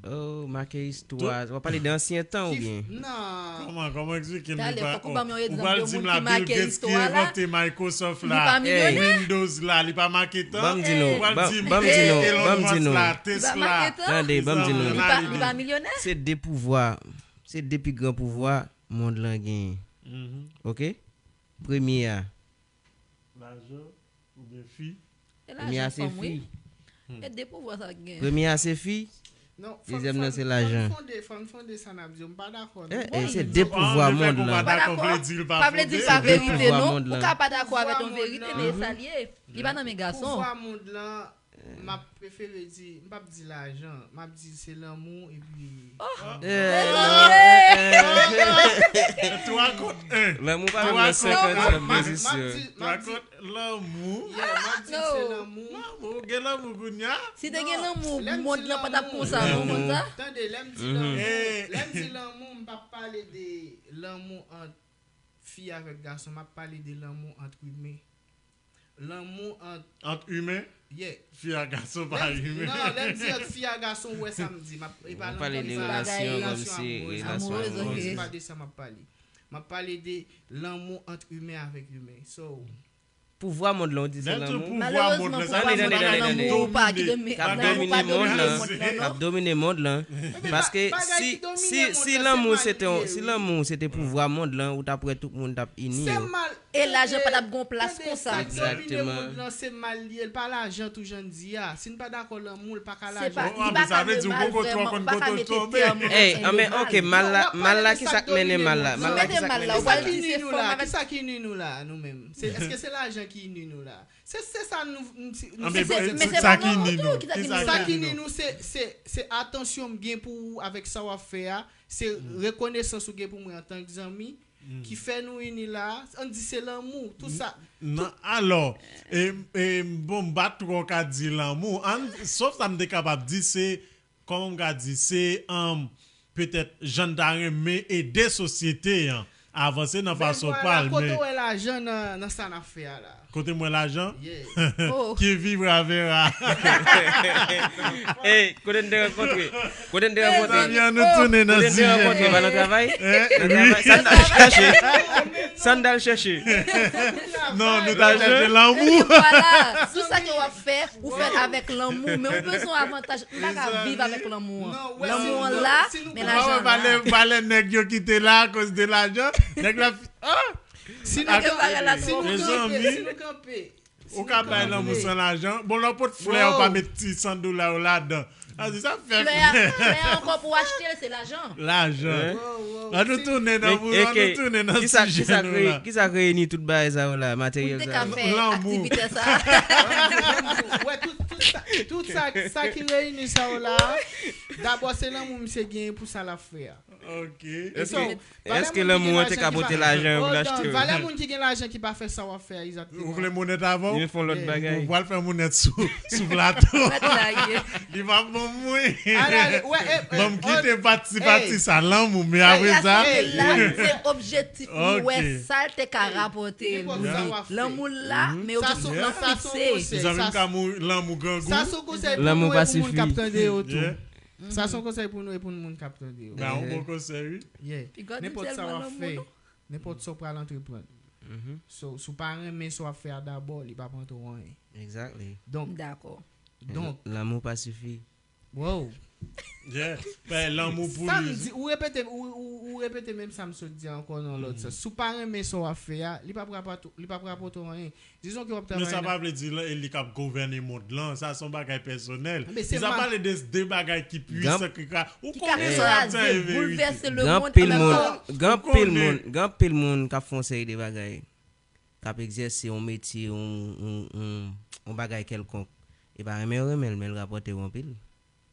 Oh, make istwa. W ap pale de ansyen tan oubyen? Non. Kòman, kòman eksplike m? Talè, fòk ou ban m yon egzanp de moun ki make istwa la. Ou pral di m la Bill Gates ki envante Microsoft la, Windows la, li pa make tan? Ban m di nou, ban m di nou, ban m di nou. Li pa make tan? Tande, ban m di nou. Li pa, li pa milyonè? Se de pouvwa. Se de pi gran pouvwa mond lan genyen. Mhm. Ok? Premye a. Lajan oubyen fi. E Premye a lajan se fanm, wi. fi. E de pouvwa sa gen. Premye a se fi. Non, Dezyèm nan se lajan. Fòm fonde, fòm fonde sa n ap di yo, m pa dakò non. Eh, eh, se de pouvwa mond lan. Pa dakò, pa vle di pa verite Pouvwa non. mond Ou lan. ka pa dakò avèk yon Pouvwa verite, mond men lan. Sa l ye. Li pa nan men gason. Pouvwa mond lan, m ap prefere di, m p ap di lajan, m ap di se lanmou epi Eh, Twa kont en. Lanmou pa Twa menm nan kont senkantyèm en. pozisyon. Twa kont lanmou. Yeah, m ap di se lanmou. Lanmou, gen lanmou kounye a. Si te gen lanmou, Lè m di mond lan pa t ap lanmou, konsa, ou konn sa? Tande, lè m di Mhm. lanmou, Eh. lè m di lanmou, m p ap pale de lanmou ant fi avèk gason, m ap pale de lanmou ant imen. Lanmou ant, Ant imen, yeah. Fi ak gason pa Lè m- imen. Non, lè m di ant fi ak gason, ou wè sa m di. M ap- e pa Ou pale de lanmou, relasyon bagay. kòmsi Amoureuse, relasyon Amoureuse, amoureuse. ok. Se pa de sa m ap pale. M ap pale de lanmou ant imen avèk imen. So, Pouvwa mond lan, ou di se Lè m di lanmou. pouvwa mond lan, sa vle di Tande, tande, bagay tande, ki tande. Pou pa ki domine. domine. K ap Lanmou pa domine mond domine lan. mond K lan, ap non. Domine mond lan. Ebyen, Paske bagay si, ki domine si, mond si lan, lanmou se se te yon, mal si ye, lanmou se te pouvwa mond lan, ou t ap wè tout moun t ap ini se yo. Mal. E lajan pa t ap gon plas konsa. Tande, sa k domine Egzakteman. Mond lan se mal li ye, l pa lajan tou jan n di a. Si n pa dakò lanmou, l pa ka Se lajan. pa, Oh, li ah, pa men sa ka vle di ou menm poko tro vrèman, konn pa ka kote w mete tonbe. Tèm Ey, an anben, mal. ok, mal la, mal la ki sa k mennen mal la. Mal la ki Mete sa k mal la, mennen ou pral mal la. di se fanm avèk Kisa ki ini nou la? Kisa ki ini nou la? Nou menm. Se, èske se lajan ki ini nou la? Se, se sa nou, nou, si- nou Anben, se- se- se- men se se sa pa ki ini lanmou nou. ki ta gen Kisa Sa ki ki ini ini nou. Nou, se, se, se atansyon m gen pou ou avèk sa w ap fè a. Se rekonesans ou gen pou mwen antank zanmi ki fè nou ini la. Ann di se lanmou, tout sa. Non, alò, e, e, bon, m pa twò ka di lanmou. Ann, sof sa m te kapab di, se, kòman m ka di, se, um, petèt, jan n ta renmen ede sosyete an avanse nan fason pa l, Kote men w wè lajan nan, nan sa n ap fè a la? Kote m wè lajan? Yeah. Oh. Qui vivra verra. Ey, kote n te rankontre? Kote n te rankontre? Zanmi an, nou tounen nan Kote n te rankontre? sijè. Pa nan travay? Eh, Nan wi. travay? Sa n t al chache? Sa n t al chache? Non, nou ta chache lanmou. Vwala, tout sa ke w ap fè, ou fè l avèk lanmou, men ou bezwen avantaj, ou pa ka viv avèk lanmou an. Lanmou an la, men lajan an la. Valè nèg yo kite la akoz de lajan. Nèg la, ah! Si Ak nou bagay la kanpe, si twò. nou Mezanmi. kanpe, si nou kanpe. Ou ka bay lanmou san lajan. Bon, lè w pot flè, ou pa met ti san dola yo ladan. A di sa fè Flè a, flè a ankò pou achte l, se lajan. Lajan. Hein? Wow, wow. An nou tounen nan Men, pou an eke, nou tounen nan kisa, sijè kisa nou kreye, la. kisa kreye ni tout bagay sa yo la, Pou materyèl te sa ka yo? fè Lanmou. Aktivite sa. Wè, tout, tout sa, tout sa, sa ki reyini sa yo la, dabò se lanmou misye genyen pou sa l ap fè a. Ok. Èske, So, valè èske moun lanmou ki an te gen ka lajan pote ki pa- lajan pou l Hold achte on, yo? Valè moun ki gen lajan ki pa fè sa w ap fè a, egzakteman. Ou vle monèt avè w? Li fè yon lòt Yeah. bagay. Ou pral fè monèt sou, sou plato. Mèt lage. Li va bon mwen. Ala, wè, eh, eh, Ban m kite hold- pati, pati sa lanmou, men apre sa. Hey, la, se objektif li, Ok. wè sa l te ka rapòte Nenpòt sa w ap fè. Lanmou la, men Sa objektif son- lan sa son fikse. konsèy, Zanmi sa m ka mou lanmou grangou. Sa son konsèy pou Lanmou nou e pa pou moun sifi. K ap tande yo tou. Yeah. Sa son konsèy pou nou e pou moun K ap tande yo. Ba yon bon konsèy, wi. Yeah. Piga di Nenpòt sa w tèlman ap lanmou, fè, non. Nenpòt sa w pral antreprendre. Mhm. So, si w pa renmen sa w ap fè a dabò, li pa pran tou anyen. Exactly. Donk, Dakò. donk, Lanmou pa sifi. Wow. Yeah. Bay lanmou pou Sa m li. Di, ou repete, ou, ou, ou repete menm sa m sot di ankò nan lòt sans. Si w pa renmen sa w ap fè a, li p ap rapòte, li p ap rapòte w anyen. Dizon ke w ap Men sa travay pa nan vle di lan, e li k ap gouvène mond lan. Sa se yon bagay pèsonèl. Men se Li sa mal- pale de de bagay ki pwisan, ki ka. Ou Ki ka konnen sa y ap kraze, di, boulvèse le Gen mond. anpil An menm moun, tan, gen anpil konnen. Moun, gen anpil moun k ap fè yon seri de bagay, k ap egzèse yon metye, yon, yon, yon, yon bagay kèlkonk. E pa renmen yo renmen l, men l rapòte yo anpil.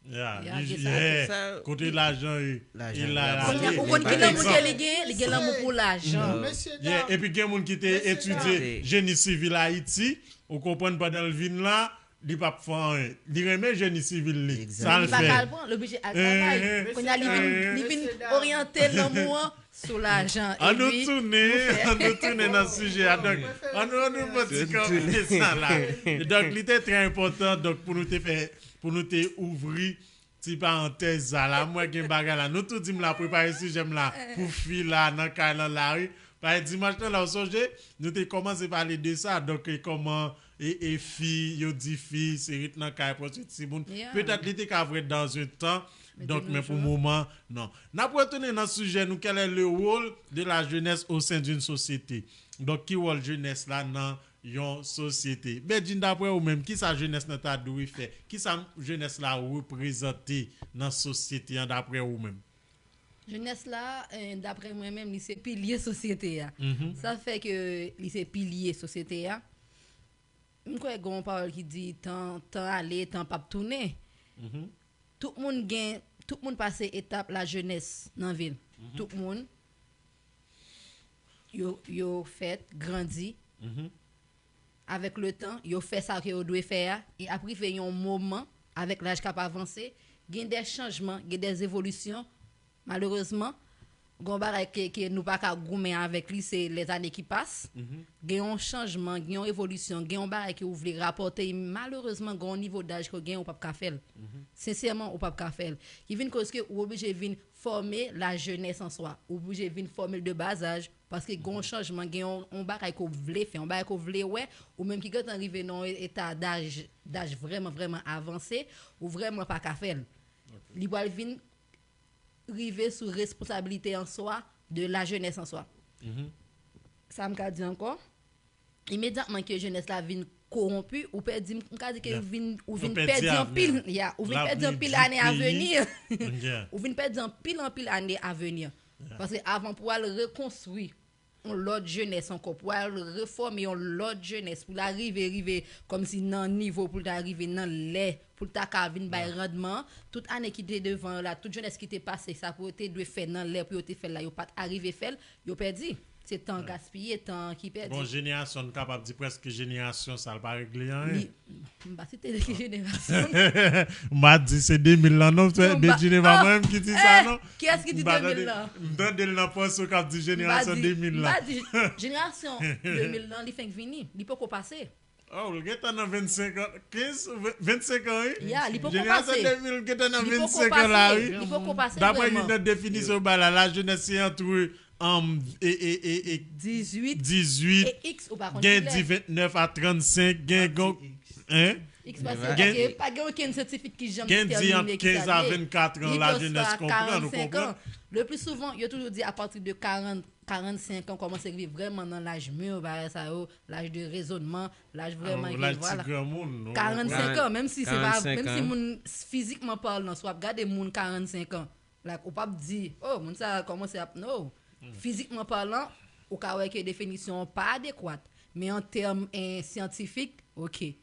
Ya, Ya, li- gen sa. yeah. Sa- Kote lajan ye. Lajan E ye la, rapòte. la, Ou la, konn ki pa lanmou ke egzanp. Li gen, li gen lanmou pou lajan. Mesye Yeah, dam. epi gen moun ki te Mesye etidye jeni sivil Ayiti, ou konprann pandan l vin la, li p ap fè anyen. Li renmen jeni sivil li. Exact. Sa l Li pa fè. ka al pran, l oblije al travay. Eh, eh. Kounye a li vin, Eh, eh. li vin Mesye dam. Oryante lanmou an sou lajan. An nou Epi, tounen, an nou tounen nan sijè a. Donk, an nou, an nou fè ti kanpe sa la. Donk, li te trè enpòtan, donk, pou nou te fè, pou nou te ouvri ti parantèz sa la. Mwen gen bagay la. Nou tou di m la prepare sijè m la pou fi la, nan kay lan la, wi. Paske dimanch lan la, ou sonje, nou te kòmanse pale de sa. Donk, e kòman, e, e fi, yo di fi, se ret nan kay, pran swen timoun. Yeah. Petèt li te ka vre dans un temps, Donk, men pou moman, non. N ap retounen nan sijè nou, quel est le rôle de la jeunesse au sein d'une société? Donk, ki wòl jenès la nan yon sosyete? Bedjine, daprè ou menm, kisa jenès nan ta dwe fè? Kisa jenès la reprezante nan sosyete an, daprè ou menm? Jenès la, eh, daprè mwen menm, li se pilye sosyete a. Sa fè ke li se pilye sosyete a. M kwè gen yon pawòl ki di tan, tan ale, tan p ap tounen. Tout moun gen, tout moun pase etap lajenès nan vi l. Tout moun, yo, yo fèt, grandi. Avèk letan, yo fè sa ke yo dwe fè a, e ap rive yon moman, avèk laj k ap avanse, gen de chanjman, gen de evolisyon. Malerezman, gen yon bagay ke, ke nou pa ka goumen avèk li, se lèzane ki pase. Gen yon chanjman, gen yon evolisyon, gen yon bagay ke ou vle rapòte, e malerezman, gen yon nivo daj ke w genyen, ou p ap ka fè l. Sensèman, ou p ap ka fè l. Ki vin koz ke ou oblije vin fòme lajenès an swa. Ou oblije vin fòme l de bazaj, paske gen yon chanjman, gen yon, yon bagay ke w vle fè, yon bagay ke w vle wè, ou menm ki gentan rive nan yon eta daj, daj vrèman, vrèman avanse, ou vrèman pa ka fè l. Li pral vin rive sou responsabilite an swa de lajenès an swa. Sa m ka di ankò, imedyatman ke jenès la vin kowonpi, ou pèdi, m ka di ke vin, ou vin pèdi anpil, ya, ou vin pèdi anpil ane aveni. Ou vin pèdi anpil, anpil ane aveni. Paske avan pou al rekonstwi yon lòt jenès ankò, pou al refòme yon lòt jenès, pou l arive, rive kòmsi nan nivo pou l ta rive nan lè, pou l ta ka vin bay randman, tout ane ki te devan yo la, tout jenès ki te pase, sa pou yo te dwe fè nan lè pou yo te fè l la, yo pa t arive fè l, yo pèdi. Se tan gaspiye, tan ki pèdi. Bon, jenerasyon, n kapab di prèske jenerasyon sa, l pa regle anyen. M pa site de ki jenerasyon. M pa di se de mil lan non, se Bedjine pa mwen menm ki di sa non. Kiyès ki di de mil lan? M tande l nan panse w k ap di jenerasyon de mil lan. M pa di, jenerasyon de mil lan, li fenk vini, li poko pase. Oh, l gentan nan vennsenk an, kenz, vennsenk an wi. Ya, li poko pase. Jenerasyon de mil gentan nan vennsenk an la wi. Li poko pase vrèman. Dapre youn nan definisyon yo bay la, lajenès se antre um, e, e, e, e, dizwit, dizwit, e x, ou pa konn gen di vennèf a trannsenk, gen gon, hein? X pa gen, pa gen okenn syantifik ki janm gen di ant kenz a vennkat an, lajenès konprann, ou konprann? Le pli souvan, yo toujou di apati de karant, karannsenk an, kòmanse rive vrèman nan laj mi, bagay sa yo, laj de rezonnman, laj vrèman gen, vwala. Karannsenk an, menm si se pa, menm si moun fizikman palan, si w ap gade moun karannsenk an, Like, ou p ap di, oh, moun sa a kòmanse ap, no. Fizikman palan, ou ka wè ke definisyon an pa adekwat. Men an tèm, eh, syantifik, oke.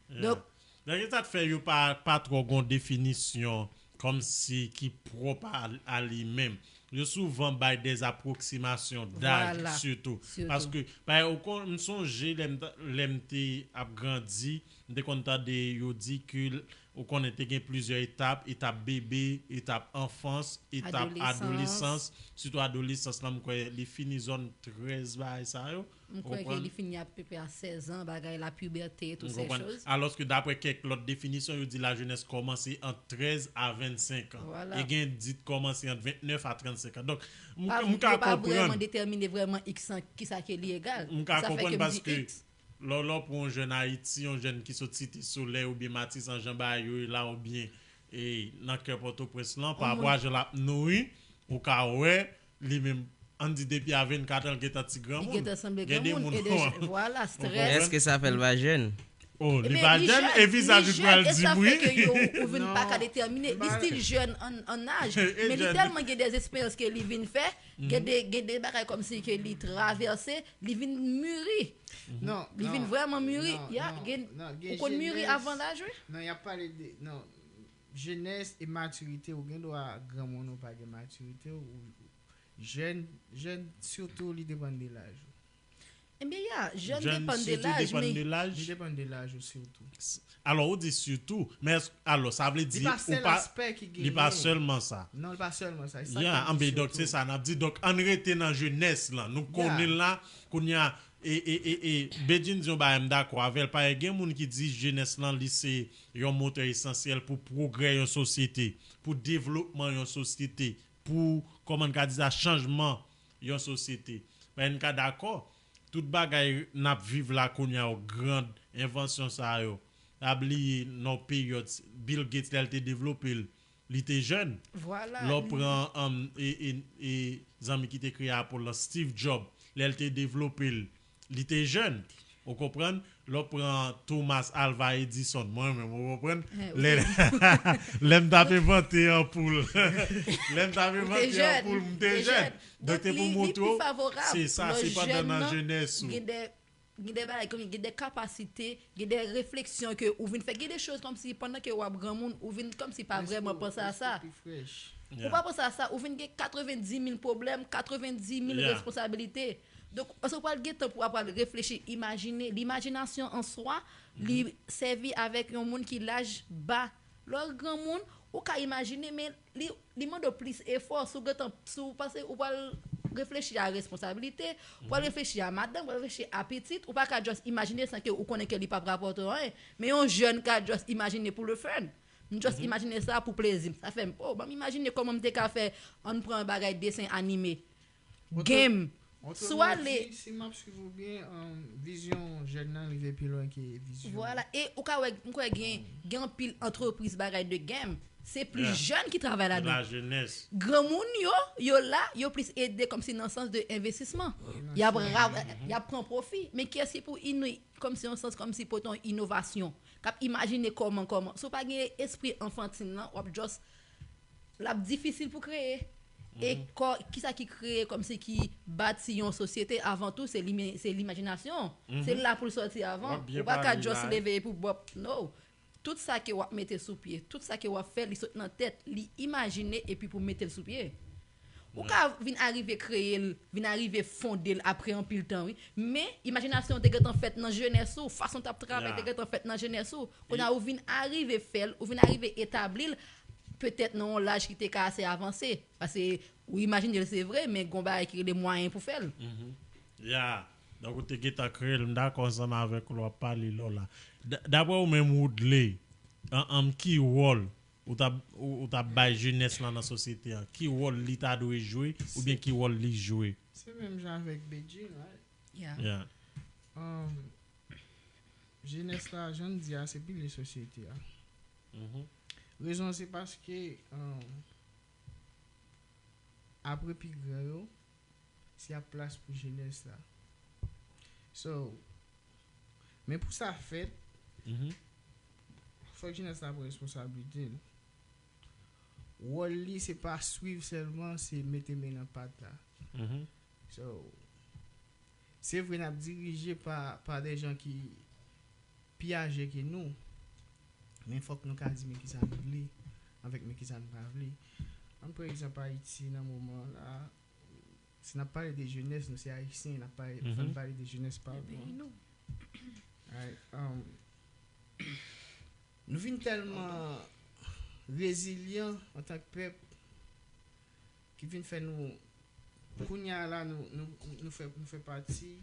Donk, Donk, e sa k fè yo pa, pa twò gon definisyon kòmsi ki pwòp a, a li menm. Yo souvan bay des approximations d'âge, sitou. Paske, pa, ou konn, m sonje lè m, lè m te ap grandi, m te konn tande yo di ke Ou konnen te gen plizyè etap, etap bebe, etap anfans, etap adolesans, sitou adolesans lan m kwè li fini zòn trèz bagay sa yo. M kwè ke li fini apeprè a sèz an, bagay la pibète, tout sè choz. Alòske daprè kèk lòt definisyon, yo di lajenès kòmanse ant trèz a vennsenk an. E gen di kòmanse ant vennèf a trannsenk an. Donk, m ka konprann. Yo pa vrèman detèmine vrèman X lan, kisa ke li egal. M ka konprann paske Lè w pran yon jèn Ayiti, yon jèn ki sot Site Solèy oubyen Matisan, jan bagay yo ye la, oubyen nan kè Pòtoprens lan, pa rapò a jan l ap nouri, ou ka wè li menm, ann di depi a vennkat an l gentan ti granmoun. Li gentan sanble granmoun. Vwala, strès. Èske sa fè l pa jèn? Oh, li pa jèn, e vizaj ou pral di m wi. Ou vin pa ka detèmine. Li still jèn an, an aj, men li tèlman gen dèzesperyans ke li vin fè, gen de, gen de bagay kòmsi ke li travèse, li vin miri. Non, li vin vrèman miri. Ya, gen, ou konn miri avan laj wi. Non, y ap pale de, non, jenès e matirite, ou gen dwa granmoun ou pa gen matirite, ou jèn, jèn, sitou li depann de laj ou. Ebyen, ya, jèn depann de laj, men. Li depann de laj ou sitou. Alò, ou di sitou, men alò, sa vle di ou pa, li pa sèlman sa. Non, li pa sèlman sa. Ya, anben, donk, se sa n ap di. Donk, ann rete nan jenès lan. Nou konnen l la, kounye a, e, e, e, e, Bedjine di yon bagay, m dakò avè l. Paske gen moun ki di jenès lan, li se yon motè esansyèl pou pwogrè yon sosyete, pou devlopman yon sosyete, pou, kòman n ka di sa, chanjman yon sosyete. Paske n ka dakò, tout bagay n ap viv la kounye a yo, gran envansyon sa yo, n a bliye nan yon peryòd, Bill Gates, lè l te devlope l, li te jèn. Vwala. Lè w pran um, e, e, e, zanmi ki te kreye Apple lan, Steve Jobs, lè l te devlope l, li te jèn. Ou konprann? Lè w pran Thomas Alva Edison, mwen menm, ou konprann? Lè, lè m t ap envante anpoul, lè m t ap envante anpoul, m te jèn. Donk, te pou montre w, se sa, se pandan nan jenès ou. Gen de bagay, gen de kapasite, gen de refleksyon ke ou vin fè, gen de choz kòmsi pandan ke w ap granmoun, ou vin kòmsi pa vrèman panse a sa. Ou pa panse a sa, ou vin gen katrevendimil pwoblèm, katrevendimil responsabilite. Donk, èske w pral gen tan pou w ap pral reflechi, imajine? Limajinasyon an swa, li sèvi avèk yon moun ki laj ba. Lè w granmoun, ou ka imajine, men li, li mande w plis efò. Si w gentan, si w panse ou pral reflechi a responsabilite, ou pral reflechi a madanm, ou pral reflechi a pitit, ou pa ka just imajine san ke ou konnen ke li p ap rapòte w anyen. Men yon jèn ka just imajine pou le fun. M just imajine sa pou plezi m. Sa fè m, oh, ban m imajine kòman m te ka fè, ann pran bagay desen anime, game. Si w ale, si m ap swiv ou byen, um, vizyon jèn nan rive pi lwen ke vizyon. Vwala. E ou ka wè, m kwè gen, gen anpil antrepriz bagay de game. Se plis jèn ki travay ladan. Granmoun yo, yo la, yo plis ede kòmsi nan sans de envestisman. Y ap, y ap pran pwofi. Men kiyès ki pou ini, kòmsi yon sans, kòmsi pote yon inovasyon? K ap imajine kòman, kòman. Si w pa gen espri anfantin nan, w ap just, l ap difisil pou kreye. E kò, kisa ki kreye, kòmsi ki bati yon sosyete, avan tou, se lime-, se limajinasyon. Se la pou l sòti avan. Ou pa ka just leve epi w bòp. No. Tout sa ke w ap mete sou pye, tout sa ke w ap fè, li sot nan tèt, li imajine epi pou mete l sou pye. Ou ka vin arive kreye l, vin arive fonde l apre anpil tan, wi. Men, imajinasyon w te gentan fèt nan jenès ou, fason w t ap travay te gentan fèt nan jenès ou. Kounye a, ou vin arive fè l, ou vin arive etabli l, petèt nan yon laj ki te ka ase avanse. Paske ou imajine l, se vre, men gon bagay ki rele mwayen pou fè l. Ya. Donk, ou te gentan kreye l, m dakò ansanm avèk ou lè w ap pale lò la. D-, daprè ou menm, Woodley, an, an, ki wòl ou t ap, ou, ou t ap bay jenès lan nan sosyete an? Ki wòl li ta dwe jwe oubyen ki wòl li jwe? Se menm jan avèk Bedjine, right? Yeah. Yeah. Um, jenès la, jan n di a, se pilye sosyete a. Rezon an, se paske, um, apre pi gran yo, se ap plas pou jenès la. So, men pou sa fèt, fòk jenès la pran responsablite l. Wòl li, se pa swiv sèlman, se mete men nan pat la. So, se vre n ap dirije pa, pa de jan ki pi aje ke nou, men fòk nou ka di men kisa nou vle, avèk men kisa nou pa vle. Ann pran egzanp Ayiti nan moman la, si n ap pale de jenès, nou se Ayisyen, n ap pale, fò n pale de jenès pa nou. Right, um, nou vin tèlman rezilyan antank pèp ki vin fè nou, kounye a la, nou, nou, nou fè, nou fè pati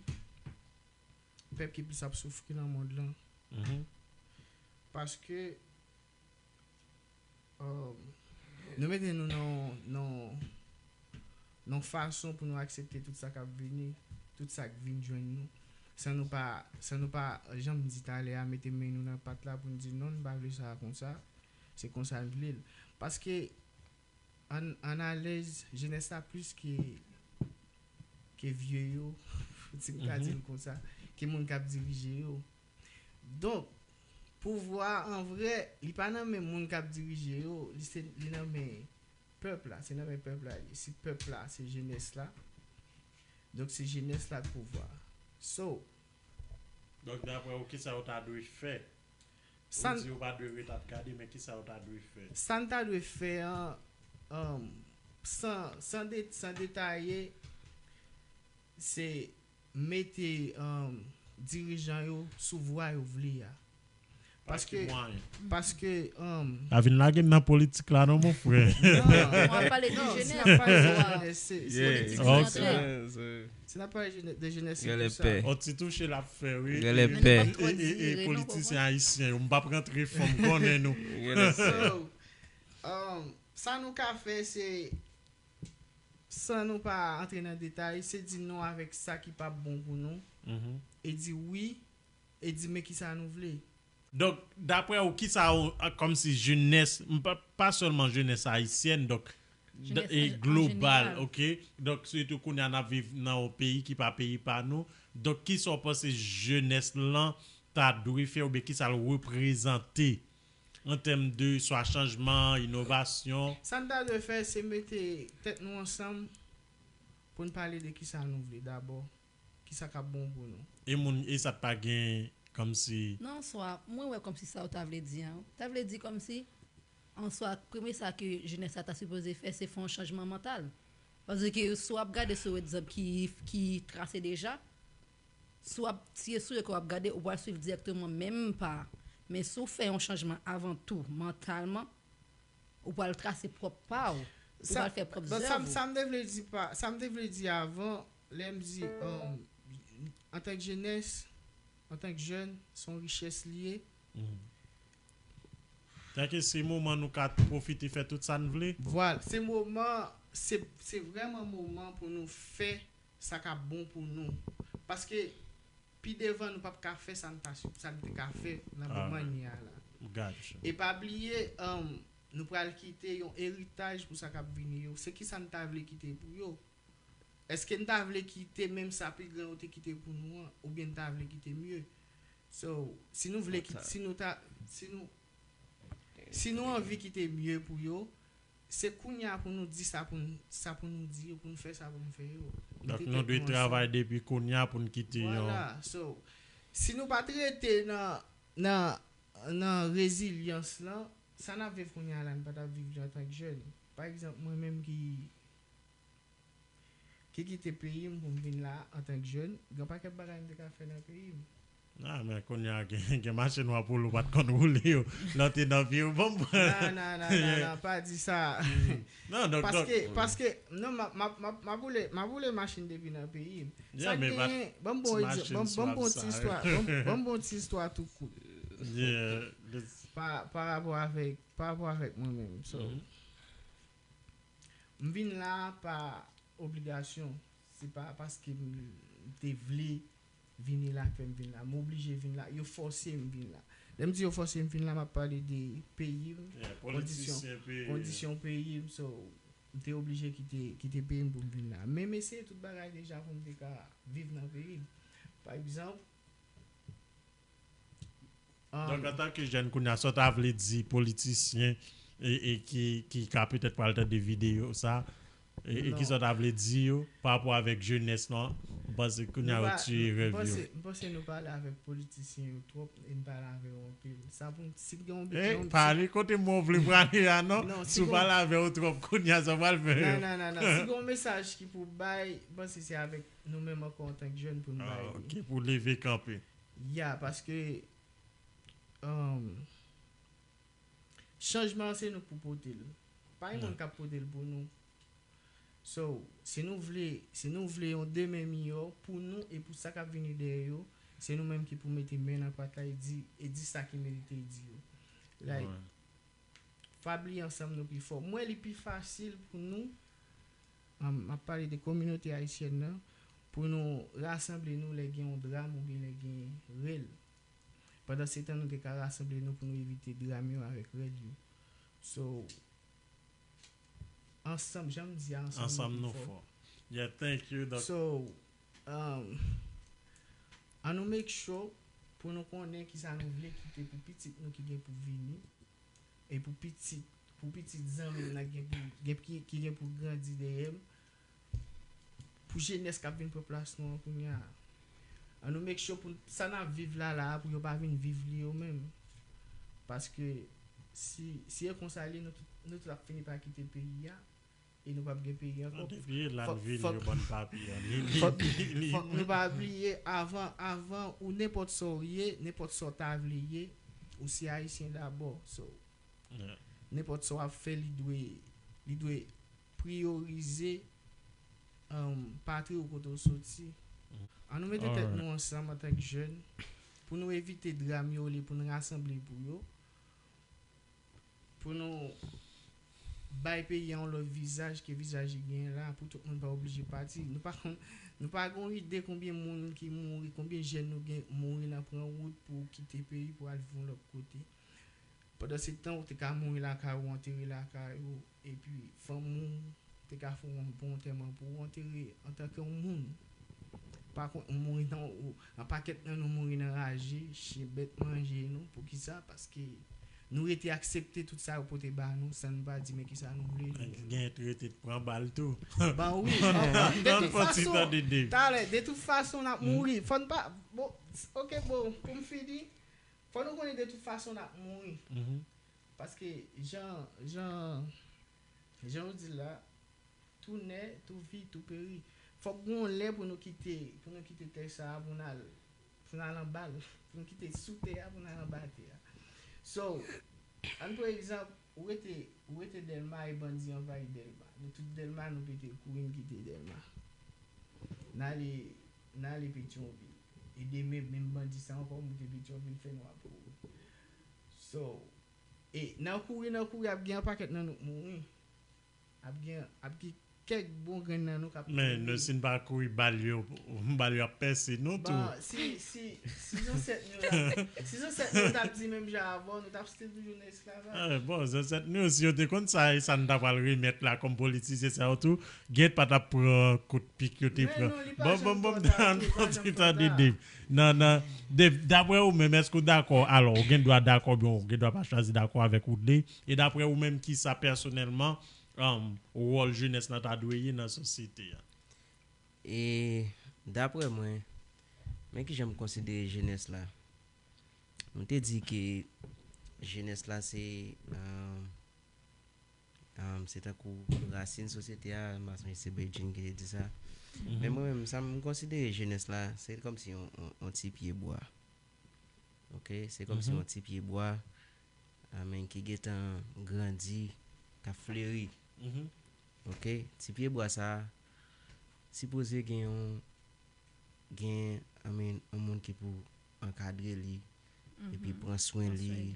pèp ki plis ap soufri nan mond lan. Paske, um, nou mete nou nan, nan, nan fason pou nou aksepte tout sa k ap vini, tout sa k vin jwenn nou, san nou pa, san nou pa, jan m di talè a, mete men nou nan pat la pou n di non, n pa vle sa konsa, se konsa n vle l. Paske, ann, ann alèz, jenès la plis ke, ke vye yo, si m ka di l konsa, ke moun k ap dirije yo. Donk, pouvwa an vrè, li pa nan men moun k ap dirije yo, li se, li nan men pèp la, se nan men pèp la li ye. Si pèp la, se jenès la, donk se jenès la k pouvwa. So, Donk, daprè ou, kisa yo ta dwe fè? Ou di yo pa dwe ret ap gade, men kisa yo ta dwe fè? Sa n ta dwe fè an, um, san, san de-, san detaye, se mete, um, dirijan yo sou vwa yo vle a. Paske, paske, um, pa vin lage m nan politik la non, mon frè. Non, w ap pale de jenès, se, se politik ki antre. Si n ap pale jene-, de jenès, se pou sa. On ti touche l ap fè, wi. E, e, e politisyen ayisyen yo, m p ap rantre fon, m konnen nou. So, um, sa nou ka fè, se, san nou pa antre nan detay, se di non avèk sa ki p ap bon pou nou, e di wi, e di men kisa nou vle. Donk, daprè ou, kisa ou, a, kòmsi jenès, m pa, pa sèlman jenès ayisyèn, donk, d- Jenès e an- an global, jeneral. Ok? Donk, sitou kounye a n ap viv nan yon peyi ki pa peyi pa nou. Donk, kisa w panse jenès lan ta dwe fè oubyen kisa l reprezante an tèm de swa chanjman, inovasyon? Sa n ta dwe fè, se mete tèt nou ansanm pou n pale de kisa nou vle dabò, kisa k ap bon pou nou. E moun, e sa t pa gen kòmsi. Non, swa, mwen wè kòmsi sa ou ta vle di an. Ta vle di kòmsi, an swa, premye sa ke jenès la ta sipoze fè, se fè yon chanjman mantal. Paske si w ap gade sou egzanp ki, ki trase deja, si w ap tiye sou yo ke w ap gade, ou pral swiv dirèkteman menm pa. Men si w fè yon chanjman avan tou, mantalman, ou pral trase pwòp pa w. Ou pral fè pwòp But sa, zèv ou. Sa m te vle di pa, sa m te vle di avan, lè m di, um, antank jenès, antank jèn, se yon richès li ye. Tanke se moman nou ka pwofite fè tout sa n vle. Vwala, se moman, se, se vrèman moman pou nou fè sa k ap bon pou nou. Paske pi devan nou p ap ka fè sa n ta, sa n te ka fè nan moman n ye a la. Gotcha. E pa bliye, um, nou pral kite yon eritaj pou sa k ap vini yo. Se ki sa n ta vle kite pou yo? Èske n ta vle kite menm sa pi gran yo te kite pou nou an, oubyen n ta vle kite mye? So, si nou vle kite, si nou ta, si nou, si nou anvi kite mye pou yo, se kounye a pou nou di sa pou n, sa pou nou di yo, pou n fè sa pou n fè yo. Donk, nou dwe travay depi kounye a pou n kite yon. Vwala. So, si nou pa t rete nan, nan, nan rezilyans lan, sa n ap viv kounye a la, n pa t ap viv li antank jèn. Pa egzanp, mwen menm ki, ki kite peyi m pou m vin la antank jèn, gen pakèt bagay m te ka fè nan peyi m. Ah, men kounye a gen, gen machin w ap woule ou pa t konn woule yo. Lè w te nan pye w, bon, m pran. Nan, nan, nan, nan, nan, pa di sa. Non, donk, Paske, donk, paske, non, m ap, m ap, m ap, m ap woule, m ap woule machin depi nan peyi m. Yeah, men pa Ban m bon ti egzanp, machin ban ban m bon swap ti sa, istwa, yo. ban m- ban m bon ti istwa tou kout. Yeah, this- Pa, pa rapò avèk, pa rapò avèk mwen menm. So, Mhm. M vin la pa obligasyon. Se pa paske m te vle vini la k fè m vin la. M oblije vin la. Yo fòse m vin la. Lè m di yo fòse m vin la, m ap pale de peyi m, Yeah, kondisyon, politisyen peyi. Kondisyon peyi m. So, m te oblije kite, kite peyi m pou m vin la. Men m eseye tout bagay deja pou m te ka viv nan peyi m. Pa egzanp, um, Donk, antanke jèn kounye a, sa w ta vle di politisyen e, e ki, ki ka petèt pral tande videyo sa, e, e Non. Ki sa w ta vle di yo pa rapò avèk jenès lan, m panse kounye a Nou yo pa- tiye m rèv yo. panse, m panse nou pale avèk politisyen yo twòp e n pale avè yo anpil. Sa pou m, si gen yon Eh, yon- pa ale kote mwen w vle prale a, non? Non, Si si w gon- pale avè yo twòp, kounye a sa w pral fè yo. Non, non, non, non. Si gen yon mesaj ki pou bay, m panse se avèk nou menm ankò antank jèn pou n bay Ah, li. Ok, pou leve kanpe. Ya, paske um, chanjman an se nou k pou pote l. Pa yon Non. Moun k ap pote l pou nou. So, si nou vle, si nou vle yon demen miyò pou nou e pou sa k ap vini dèyè yo, se nou menm ki pou mete men nan pat la e di, e di sa ki merite di yo. Like, Wi. Pa bliye ansanm nou pi fò. M wè li pi fasil pou nou, um, m ap pale de kominote ayisyèn nan, pou nou rasanble nou lè gen yon dram oubyen lè gen rèl. Pandan se tan nou te ka rasanble nou pou nou evite dram yo avèk rèl yo. So, ansanm, jan m di a, ansanm Ansanm nou nou pi fò. Fò. Yeah, thank you, Doc. So, um, an nou make sure pou nou konnen kisa nou vle kite pou pitit nou ki gen pou vini. E pou pitit, pou pitit zanmi m nan gen pou, gen, ki, ki gen pou grandi dèyè m. Pou jenès k ap vin pran plas nou an kounye a. An nou make sure pou sa n ap viv la la a, pou yo pa vin viv li yo menm. Paske si, si e konsa li, nou tout, nou tout ap fini pa kite peyi a. E nou p ap gen peyi ankò. Depi la Fòk- n vini fòk- yo bann papye an. Li, li, Fòk- li, li. Fòk nou pa bliye avan, avan ou nenpòt sa w ye, nenpòt sa w ta vle ye, ou se ayisyen dabò. So, Yeah. nenpòt sa w ap fè, li dwe, li dwe priyorize, um, patri ou kote w soti. An nou mete tèt Alright. Nou ansanm antank jèn pou nou evite dram yo, olye pou nou rasanble pou yo. Pou nou bay peyi a yon lòt vizaj ke vizaj li genyen la, pou tout moun pa oblije pati. Nou pa konn, nou pa gen yon ide konbyen moun ki mouri, konbyen jèn nou gen mouri nan pran wout pou kite peyi pou al viv yon lòt kote. Pandan se tan, ou te ka mouri lakay ou, antere lakay ou, epi fanmi w te ka fè yon bon antèman pou ou antere antanke yon moun. Pa kont, ou mouri nan, ou, yon pakèt nan nou mouri nan raje, chen, bèt manje nou. Poukisa? Paske nou rete aksepte tout sa yo pote ba nou, san nou pa di men kisa nou vle. Gen t rete t pran bal tou. Ban wi, de tout fason, talè, de tout fason, n ap mouri. Fò n pa, bon, ok, bon, pou m fini, fò nou konnen de tout fason n ap mouri. Paske jan, jan, jan yo di l la, tou nè, tou vi, tou peri. Fòk gen yon lè pou nou kite, pou nou kite tè sa a, pou n al, pou n al anba l, pou n kite sou tè a, pou n al anba tè a. So, ann pran egzanp, ou rete, ou rete Dèlma e bandi anvayi Dèlma. Nou tout Dèlma, nou pete kouri, n kite Dèlma. N ale, n ale Petyonvil. E demen, menm bandi sa ankò moute Petyonvil, fè nou ap kouri. So, e nan kouri, nan kouri, ap gen yon pakèt nan nou k mouri. Ap gen, ap gen kèk bon grenn nan nou k ap mouri. Men nou, si n pa kouri, bal yo, bal yo ap pèse nou tou. Bon, si, si, si zansèt nou la, si zansèt nou t ap di menm jan avè w, nou t ap still toujou nan esklavaj. Ah, bon, zansèt nou, si yo te konn sa, e sa n ta pral remèt la kòm politisyen sa yo tou, Gate pa t ap pran kout pik yo te pran. Bon, bon, bon, ann kontinye tande Dave. Nan, nan, Dave, daprè ou menm, èske w dakò? Alò, ou gen dwa dakò, oubyen ou gen dwa pa chwazi dakò avèk Woodley. E daprè ou menm, kisa pèsonèlman, um, wòl jenès lan ta dwe ye nan sosyete a? E daprè mwen, men kijan m konsidere jenès la. Nou te di ke jenès la se, um, um, se tankou rasin sosyete a, m pa sonje se Bedjine ki te di sa. Men mwen menm, sa m konsidere jenès la, se kòmsi yon, yon, yon ti pye bwa. Ok? Se kòmsi yon ti pye bwa, amen, ki gentan grandi, k ap fleri. Ok? Ti pye bwa sa a, sipoze gen yon, gen, amen, yon moun ki pou ankadre li, epi pran swen li,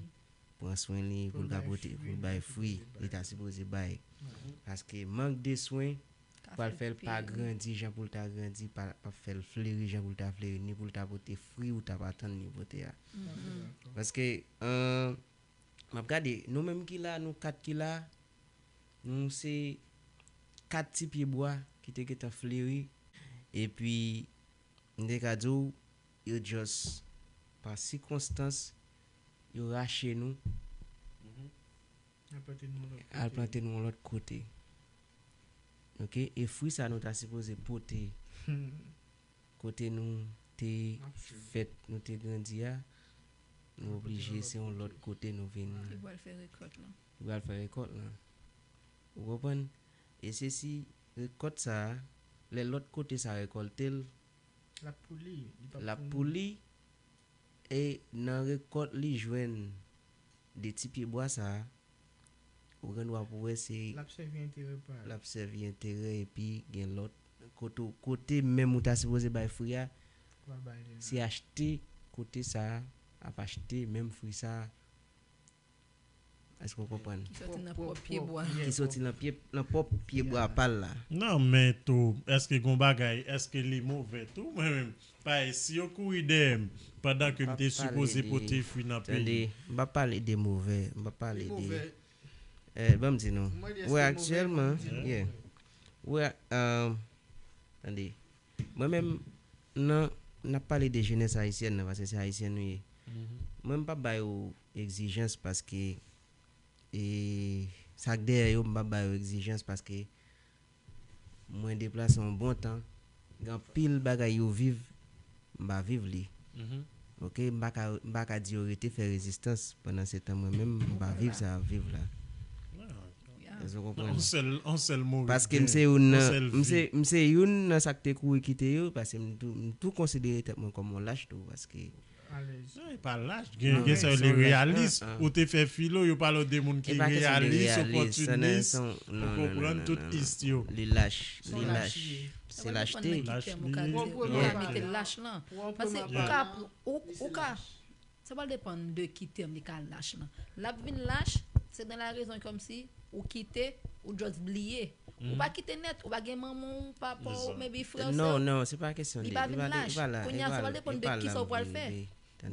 pran swen li pou l ka pote, pou l bay fwi, li ta sipoze bay. Paske mank de swen pral fè l pa grandi jan pou l ta grandi, pa, pa fè l fleri jan pou l ta fleri, ni pou l ta pote fwi ou ta pa tann li pote a. Paske, an, m ap gade, nou menm ki la, nou kat ki la, nou se kat ti pye bwa ki te gentan fleri, epi, m te ka di w, yo just, pa sikonstans, yo rache nou, al plante nou yon lòt kote. Ok? E fwi sa nou ta sipoze pote kote nou te fèt, nou te grandi a, nou oblije se yon lòt kote nou vin. Li pral fè rekòt lan. Li pral fè rekòt lan. Ou konprann? E se si rekòt sa a, lè lòt kote sa rekòlte l, l ap pouli, li p ap pouli. E nan rekòt li jwenn de ti pye bwa sa a, ou gen dwa pou wè se l ap sèvi enterè pa l. L ap sèvi enterè epi gen lòt kote, kote menm ou ta sipoze bay fwi a, se achte kote sa a ap achte menm fwi sa a. Èske w konprann? Ki soti nan pwòp pye bwa. Ki soti nan pye, nan pwòp pye bwa pa l la. Non, men tou, èske gon bagay, èske li move tou? Mwen menm, paske si yo kouri dèyè m, pandan ke m te sipoze pote fwi nan peyi. Tande, m p ap pale de move, m p ap pale de, eh, ban m di nou. Wè, aktyèlman, yeah. Wè, um, tande, mwen menm, nan, n ap pale de jenès ayisyèn nan, paske se ayisyen nou ye. Mwen, m p ap ba yo egzijans paske, e, sa k dèyè yo, m p ap ba yo egzijans paske mwen deplase yon bon tan. Gen anpil bagay yo viv, m pa viv li. Ok, m pa ka, m pa ka di yo rete fè rezistans pandan se tan mwen menm, m pa viv sa y ap viv la. Èske w konprann? Yon sèl, yon sèl move. Paske m se youn nan, m se, m se youn nan sa k te kouri kite yo, paske m tou, m tou konsidere tèt mwen kòm yon lach tou, paske. Non, e pa lach, gen, gen sa yo rele reyalis. Ou te fè filo, yo pale w de moun ki reyalis, opòtinis, ou konprann tout ist yo. Li lach, li lach. Se lachte. Lach li ye. Paske ou ka, ou, ou ka, sa pral depann de ki tèm li ka lach lan. L ap vin lach, se nan la rezon kòmsi ou kite, ou just bliye. Ou pa kite nèt, ou pa gen manman w, papa w, maybe frè w, sè w. Non, non, se pa kesyon de, li pa vin lach. Kounye a, sa va depann de kisa ou pral fè.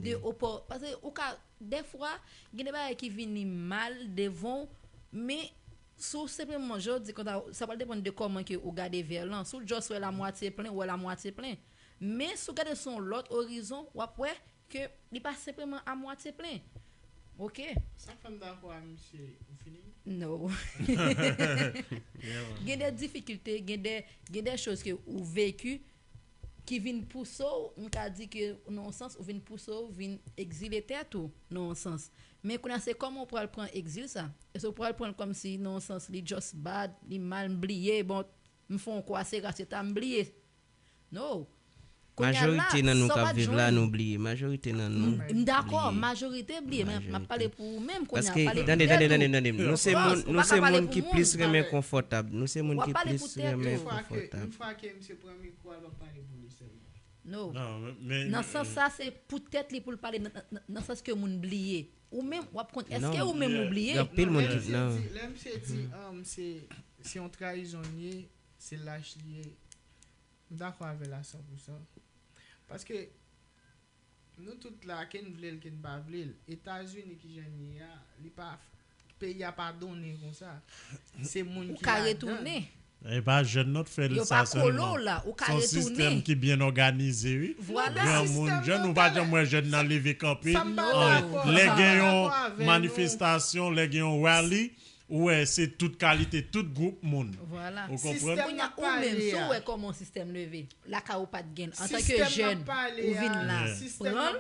De opò, paske ou ka, dèfwa, gen de bagay ki vini mal devan w, men si w senpleman, jan w di konsa, sa pral depann de kòman ke ou gade vè lan. Si w just wè l a mwatye plen, ou wè l a mwatye plen. Men si w gade sou yon lòt orizon, w ap wè ke li pa senpleman a mwatye plen. Ok? Sa fè m dakò a misye. Ou fini? No. Gen de difikilte, gen de, gen de choz ke ou veki ki vin pouse w, m ka di ke nan yon sans, ou vin pouse w vin egzile tèt ou, nan yon sans. Men kounye a, se kòman w pral pran egzil sa? Èske w pral pran l kòmsi, nan yon sans, li just bad, li mal, m bliye, bon, m fè yon kwa, se ras, se ta, m bliye. No. Kounye a la, majorite nan nou k ap viv la, nou bliye. Majorite nan nou bliye. M dakò, majorite bliye, men m ap pale pou ou menm kounye a, pale pou tèt ou. Paske, tande, tande, tande, tande. Nou se moun, nou se moun ki plis renmen konfòtab. Nou se moun ki plis renmen konfòtab. Yon fwa ke, yon fwa ke misye pran mikwo a, l ap pale pou li sèlman. No. Non, men, men, nan sans sa, se pou tèt li pou l pale, nan, nan, nan sans ke moun bliye. Ou menm, w ap konn, èske ou menm ou bliye? Gen anpil moun ki, non. Lè misye di, lè misye di, um, se, se yon trayizon li ye, se lach li ye. M dakò avè l a san pou san. Paske nou tout la, ke n vle l, ke n pa vle l, Etazini ki jan l ye a, li pa, peyi a pa donnen konsa. Se moun ki ladan. Ou ka retounen. E pa jèn nan t fè l sa sèlman. Yo pa kole w la, ou ka retounen. Se yon sistèm ki byen òganize, wi. Vwala. Granmoun, jèn, ou pa janm wè jèn nan leve kanpe. Lè gen yon manifestasyon, lè gen yon rally, ou wè se tout kalite, tout gwoup moun. Vwala. Ou konprann? Kounye a, ou menm, si w wè kòman sistèm leve, lakay ou pa t gen, antanke jèn, ou vin la,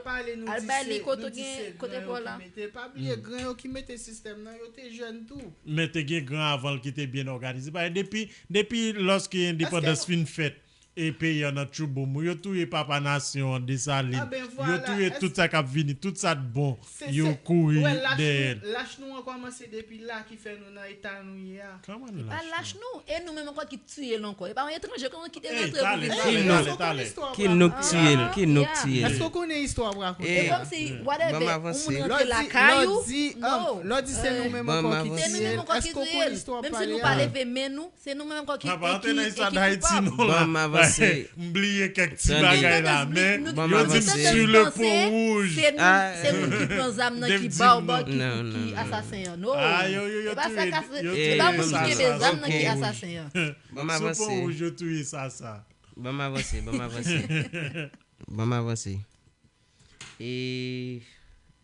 pran l, al bay li kote gen, kote pa w la. Pa bliye, gran yo ki mete sistèm nan, yo te jèn tou. Men te gen gran avan l ki te byen òganize. Paske depi, depi lòske endepandans fin fèt, e peyi an nan tchouboum, yo touye papa nasyon an, Desalin. Yo touye tout sa k ap vini, tout sa t bon, yo kouri dèyè l. Lach nou an kòmanse depi la ki fè nou nan eta nou ye a. Kòman lach nou? E pa lach nou, e nou menm ankò ki t tiye l ankò. E pa yon etranje kòman ki te rantre pou vin la. Ki nou? Ki nou k tiye l? Ki nou k tiye l? Èske w konnen istwa w rakonte? E kòmsi, whatever, yon moun rantre lakay ou, no. Lè w di se nou menm ankò ki tiye l, èske w konnen istwa w pale a? Menm si nou pa leve men nou, se nou menm ankò ki, ki, ki koupab. Ban m avanse. M bliye kèk ti bagay la, men yo di m sur le pont rouge. Se nou ki pran zam nan ki ba w, ba w ki, ki asasen an. No. E pa sa k ase, se pa moun ki kenbe zam nan ki asasen an. Ban m avanse. Sou pon wouj yo touye Sasa. Ban m avanse, ban m avanse. Ban m avanse. E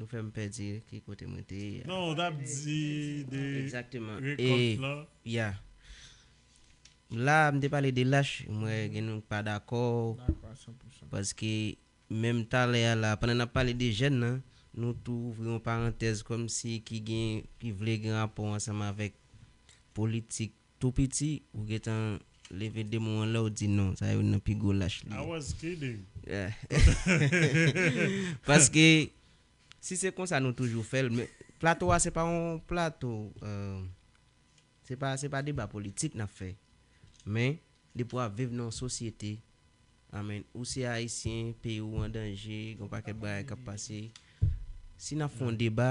nou fè m pèdi ki kote mwen te ye a. Non, w t ap di de rekòt lan. Ya. La, m te pale de lach, m wè gen nou k pa dakò. Dakò a san pou san. Paske menm talè a la, pandan n ap pale de jèn nan, nou tou ouvri yon parantèz kòmsi ki gen, ki vle gen rapò ansanm avèk politik. Tou piti, ou gentan leve de mo an lè w di non, sa yo nan pi gwo lach li ye. I was kidding. Yeah. Paske, si se konsa nou toujou fè l, men plato a se pa yon plato, euh, se pa, se pa deba politik n ap fè. Men, depi w ap viv nan yon sosyete, amèn, ou se Ayisyen, peyi w an danje, gen yon pakèt bagay k ap pase. Si n ap fè yon deba,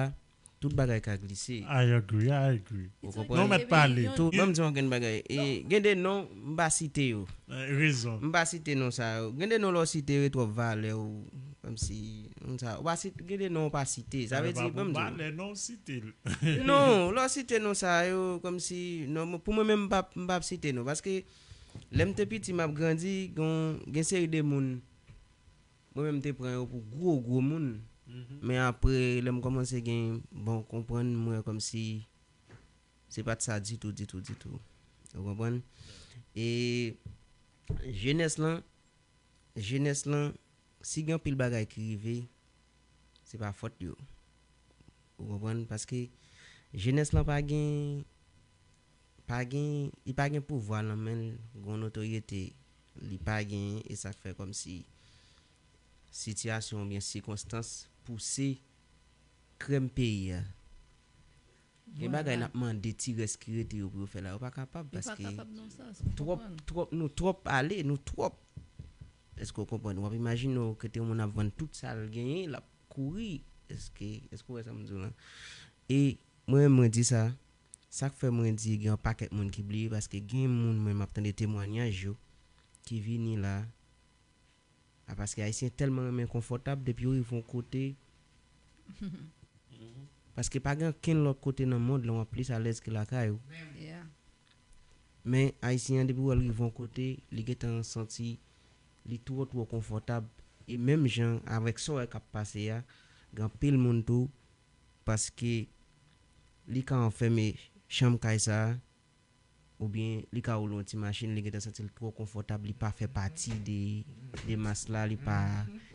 tout bagay ka glise. I agree, I agree. Ou konprann? Non, mèt pale. Tou, ban m di w yon grenn bagay. E, gen de non, m pa site yo. Eh, rezon. M pa site non sa yo. Gen de non lè w site yo, e twòp valè ou, kòmsi, moun sa, ou pa site, gen de non ou pa site. Sa vle di, ban m di w. Valè non, w site l. Non, lè w site non sa yo, kòmsi, non, pou mwen menm, m p ap, m p ap site non. Paske, lè m te piti, m ap grandi, gen, gen seri de moun, mwen menm, m te pran yo pou gwo, gwo moun. Men apre, lè m kòmanse gen bon konprann, m wè kòmsi se pa t sa ditou, ditou, ditou. Ou konprann? E jenès lan, jenès lan, si gen anpil bagay ki rive, se pa fòt yo. Ou konprann? Paske jenès lan pa gen, pa gen, li pa gen pouvwa nan men l, gen yon notorite li pa genyen, e sa k fè kòmsi sitiyasyon oubyen sikonstans pouse krèm peyi a. Gen bagay n ap mande ti rès ki rete yo pou yo fè la, yo pa kapab, paske twòp, twòp, nou twòp ale, nou twòp. Èske w konprann? W ap imajine w kote yon moun ap vann tout sa l genyen, l ap kouri. Èske, èske w wè sa m di w la? E mwen menm, mwen di sa, Sa k fè mwen di gen yon pakèt moun ki bliye, paske gen moun mwen m ap tande temwanyaj yo ki vini la. A, paske Ayisyen tèlman renmen konfòtab, depi yo rive yon kote, paske pa gen okenn lòt kote nan mond lan w ap plis alèz ke lakay ou. Yeah. Men Ayisyen an, depi w wè l rive yon kote, li gentan santi li twò twò konfòtab. E menm jan avèk sa w wè k ap pase a, gen anpil moun tou, paske li ka anfème chanm kay sa a, oubyen li ka woule yon ti machin, li gentan santi l twò konfòtab, li pa fè pati de, de mas la, li pa,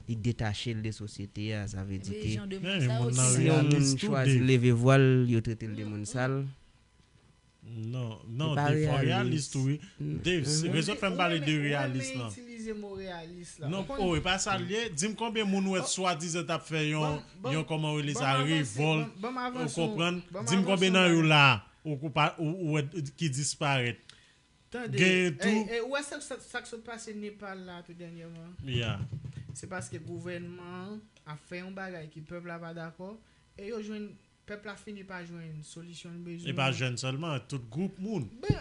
li detache l de sosyete a, sa vle di Ebyen, ke jan de moun Men, sa moun osi. nan si yon moun realist tou, chwazi Dave. Leve vwal, yo trete l de moun sal. Non, Li non, pa Dave, fò realist. Realist tou, wi. Mm. Dave, Mhm. rezon k fè m pale de realist lan. Itilize mo realist la. Non, oh, e pa sa l ye. Di m konbyen moun ou wè swadizan t ap fè yon, Ban- ban- yon kòman w rele ban sa, m avanse, revòlt, ban- ban m ou avanse, konprann? ban m Di m konbyen avanse nan yo yon la, ou, ou, pa- ou, ou wè ki disparèt. Tande, Gen tou- ey, ey, ou wè sa, sa, sa k sot pase Nepal la tou dènyèman? Yeah. Se paske gouvènman an ap fè yon bagay ki pèp la pa dakò, e yo jwenn, pèp la fini pa jwenn solisyon l bezwen. E pa jèn sèlman, tout gwoup moun. Ben,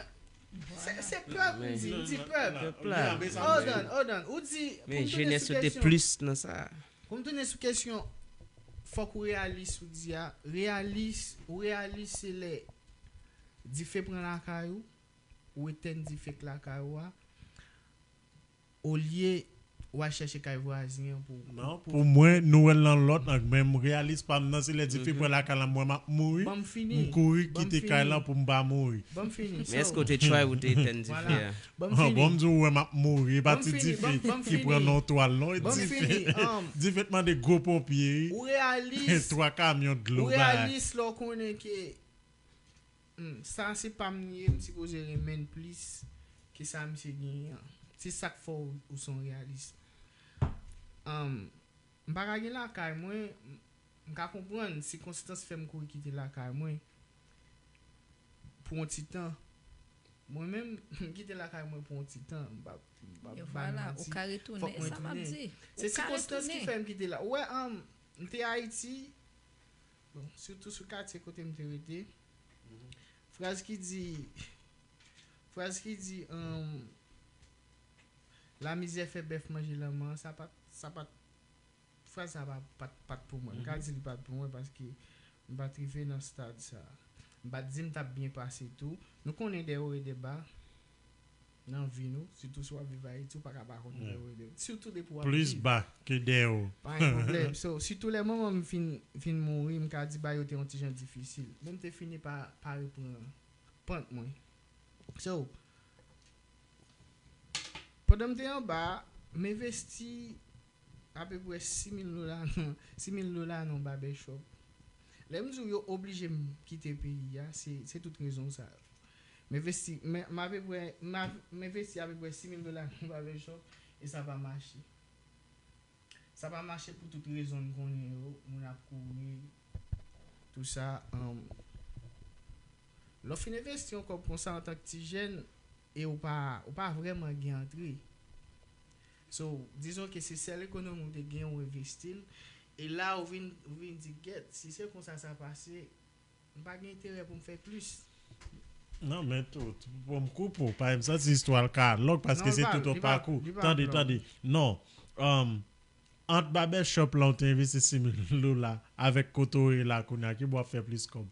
se, se pèp, m di, m di pèp. Pèp la. Hold on, hold on. Ou di, pou Men m tounen jenès sou yo te kesyon, plis nan sa. Pou m tounen sou kesyon, fòk ou reyalis, ou di a, reyalis, ou reyalis se lè dife pran lakay ou, ou etèn dife k lakay ou a, olye ou al chèche kay vwazen an pou ou. Non, pou mwen, nou wè l nan lòt ang, men m reyalis pa m nan, se lè dife pran lakay la, m wè m ap mouri, Ban m fini. m kouri Ban m kite kay fini. Lan pou m pa mouri. Ban m fini. Men èske w te try ou te etèn dife a? Ban m fini. Bon, m di w, wè m ap mouri, e pa Ban m ti fini, dife ban m- ban m ki fini. Pran nan twal, non, e Ban m dife. Fini. Um, Dife t mande gwo ponpye, ou reyalis, twa kamyon dlo, ou bay. Reyalis lè w konnen ke hmm, sa se pa m li ye, m sipoze renmen l plis ke sa misye genyen an. Se sa k fè w, ou se yon reyalis. Um, m pa ka gen lakay mwen, m- m ka konprann sikonstans fè m kouri kite lakay mwen pou yon ti tan. Mwen menm, m kite lakay mwen pou yon ti tan, m p ap m p ap E bay vwala, manti. Ou ka retounen, Fòk mwen sa m ap tounen. Di. Se Ou ka sikonstans ki retounen. Fè m kite la. Ou wè, um, m te Ayiti, bon, sitou sou katye kote m te rete. Fraz ki di, fraz ki di, um, la mizè fè bèf manje lanmò, sa pa t, sa pa t, fraz sa pa pa t, pa t pou mwen. M ka di li pa t pou mwen paske m pa t rive nan stad sa. M pa t di m t ap byen pase tou. Nou konnen de wo e de ba nan vi nou, sitou si w ap viv Ayiti, ou pa ka pa konn de wo e de. Sitou depi w ap Plis viv. Ba ke dèyè w. Pa gen pwoblèm. So, sitou lè manman m fin, fin mouri, m ka di bagay yo te yon ti jan difisil. Men m te fini pa, pa repran pant mwen. So, pandan m te anba, m envesti apeprè sis mil dola nan, sis mil dola nan yon barbershop. Lè m di w yo oblije m kite peyi a, se, se tout rezon sa yo. M envesti, m, m apeprè, m a- m envesti apeprè sis mil dola nan barbershop e sa pa mache. Sa pa mache pou tout rezon n konnen yo, moun ap kouri, tou sa. Um, lè w fin envesti yon kòb konsa antank ti jèn, e ou pa, ou pa vrèman gen antre. So, dizon ke se sèl ekonomi ou te gen, ou envesti l, e la ou vin, ou vin di, gèt, si se konsa sa pase, m pa gen enterè pou m fè plis. Non, men tou, tou, pou m koupe w, pa m santi istwa l ka long, paske Non, se li pa- tout yon li pa- pakou. li pa Tande, long. Tande. Non. Um, ant barbershop la, ou te envesti sis mil dola, avèk kote w ye la, kounye a, ki bò w ap fè plis kòb?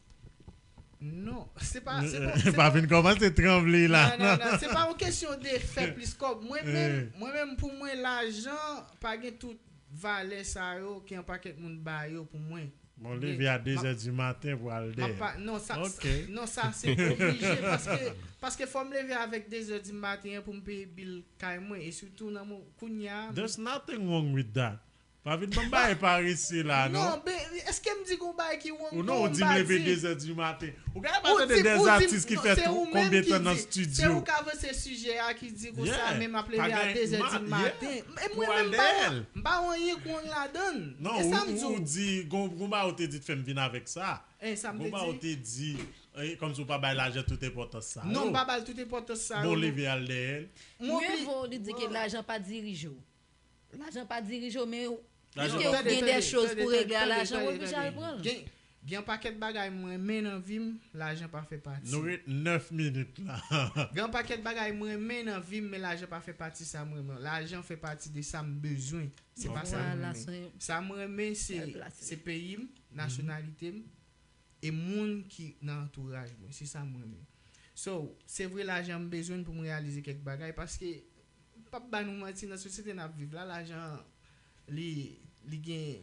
Non, se pa, se pa, se Pa vin kòmanse tranble la. Non, non, non, se pa yon kesyon de fè plis kòb. Mwen menm, Eh. Mwen menm, pou mwen, lajan pa gen tout valè sa yo ke yon pakèt moun ba yo pou mwen. Bon, leve a de zè di maten pou al M ap dèyè. pa, non, sa, Ok. Non, sa se oblije, paske, paske fò m leve avèk de zè di maten an pou m peye bil kay mwen, e sitou nan mo, kounye a. There's nothing wrong with that. Pa vin ban m bagay parese la, non? Non, ben, èske m di gon bagay ki wrong? Ou non, ou di m leve de zè di maten. Ou ka pa Ou tande di- de ou di- atis ki non, fè se ou menm konbyen ki tan nan di- Se estidyo. Ou ka vanse sijè a ki di konsa, Yeah. men m ap leve Pa a gen- de zè ma- di maten. yeah. E Pou mwen al menm, m pa- dèyè l. m pa wè anyen ki wrong ladan l. Non, E sa m ou, di ou w. Di, gon, gon bagay ou te di t fè m vin avèk sa. E sa m Gon bagay ou te di. Te di, eh, kòmsi ou pa bay lajè tout enpòtans sa. Non, yo. M pa ba l tout enpòtans sa. Bon, Yo, leve al dèyè l. Mwen Mye obli- vo li di ke lajan pa dirije w. Lajan pa dirije w, men Lajan piske w Tande, gen tande, de choz tande, pou tande, regle a tande, lajan, w tande, oblije al tande. pran l. Gen, Gen yon pakèt bagay mwen renmen nan vi m, lajan pa fè pati. Nou ret nèf minit la. Gen yon pakèt bagay mwen renmen nan vi m, men lajan pa fè pati sa mwen renmen. Lajan fè pati de sa m bezwen. Se pa sa mwen renmen. Sa mwen renmen, se, se peyi m, nasyonalite m, e moun ki nan antouraj mwen. Se sa mwen renmen. So, se vre lajan m bezwen pou m reyalize kèk bagay, paske m p ap ba nou manti, nan sosyete n ap viv la, lajan, li, li gen,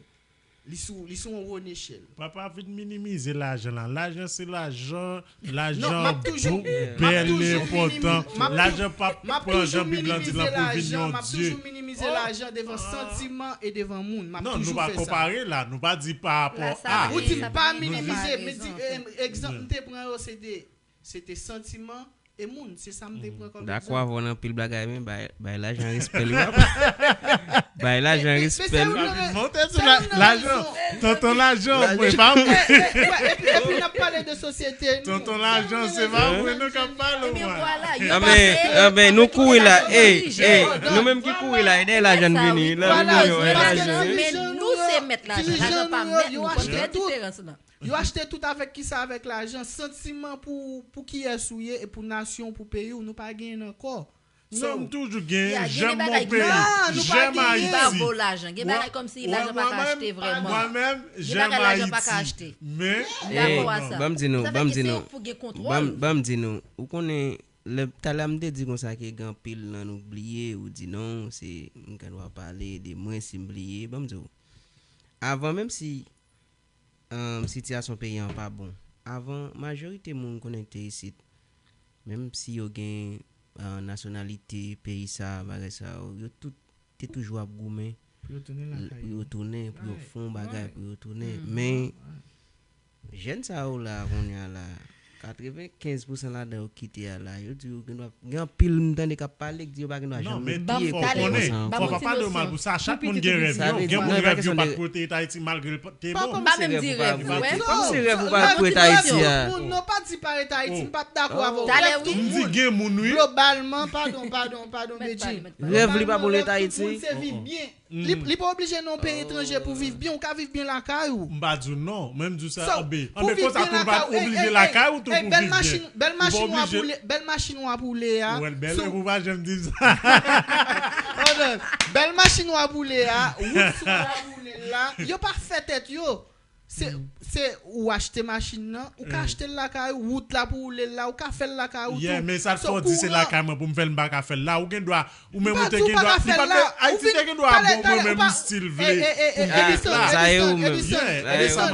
li sou, li sou yon wo nechèl. Papa vin minimize lajan la. Lajan se lajan, lajan bèl, enpòtan. Lajan p ap pran jan Bib la di l lan pou vin yon dye. M ap toujou minimize lajan devan santiman e devan moun. M ap toujou fè sa. Non, nou pa konpare la. Nou pa di pa rapò a. Ou di m pa minimize, men di, egzanp m te pran yo, se de, se te santiman e moun. Se sa m te pran kòm egzanp. M dakò avè w nan anpil bagay, men bay, bay lajan respè li, w ap bay lajan respè li. Monte sou lajan. Tonton lajan, mwen pa mwen. Epi, epi n ap pale de sosyete. Tonton lajan, se pa mwen nou k ap pale, mwen. Anben, anben, nou kouri la. Ey, ey, nou menm ki kouri la, e dèyè lajan n vini. Lajan, lajan. Men nou se mèt lajan. Lajan pa mèt nou. Konn fè diferans lan. Yo achte tout avèk kisa? Avèk lajan, santiman pou, pou kiyès ou ye, e pou nasyon w, pou peyi w, nou pa genyen ankò. So, m toujou gen, j'aime mon pays, j'aime Haïti. Gen bagay kòmsi lajan pa ka achte vrèman. Mwen menm, j'aime Haïti. Men, ban m di nou, ban m di nou, ban m di nou, ou konnen, lè, talè a m te di konsa ke gen anpil nan nou bliye, ou di non, se, m gen dwa pale de mwen si m bliye, ban m di w. Avan, menm si um, sitiyasyon peyi an pa bon. Avan, majorite moun konnen ki te isit, menm si yo gen uh, nasyonalite peyi sa, bagay sa yo, yo tout te toujou ap goumen pou yo tounen lakay yo, pou yo fè yon bagay pou yo tounen. Men, jèn sa yo la, kounye a la, katrevenkenz pousan ladan yo kite a la, yo di yo gen dwa, gen anpil m tande k ap pale, k di yo pa gen dwa janm met pye kote konsa ankò. Non, men tout fò w konnen, fò papa de mal pou sa, chak moun gen rèv yo, gen moun rèv yo pa t pou yo te ret Ayiti malgre l te bon. M pa menm di rèv ou, wè. Kòmsi rèv ou pa pou ret Ayiti a? Non, pa di pa ret Ayiti, m pa t dakò avè w. Rèv tout moun. M di gen moun, wi. Globalman, padon, padon, padon, Bedjine. Rèv li pa pou l ret Ayiti. Rèv tout moun se viv byen. Li, li pa oblije nan yon peyi etranje pou viv byen, ou ka viv byen lakay ou. M pa di w non, men m di w sa, anben, anben konsa tou, ou pa oblije lakay ou tou pou viv byen. Bèl machin w ap woule, bèl machin w ap woule a. Ou wè l bèl, ou pa janm di m sa. Hold on. Bèl machin w ap woule a, wout sou w ap woule la, yo pa fè tèt yo. Se, se ou achte machin nan, ou ka achte l lakay ou, wout la pou woule l la, ou ka fè l lakay ou tou. Yeah, men sa l fè w di se lakay mwen pou m fè l, m pa ka fè l la. Ou gen dwa, ou menm ou te gen dwa, li pa t, Ayiti te gen dwa bon mwen menm m still vle pou m te ret la. Sa e ou menm. Edison, Edison,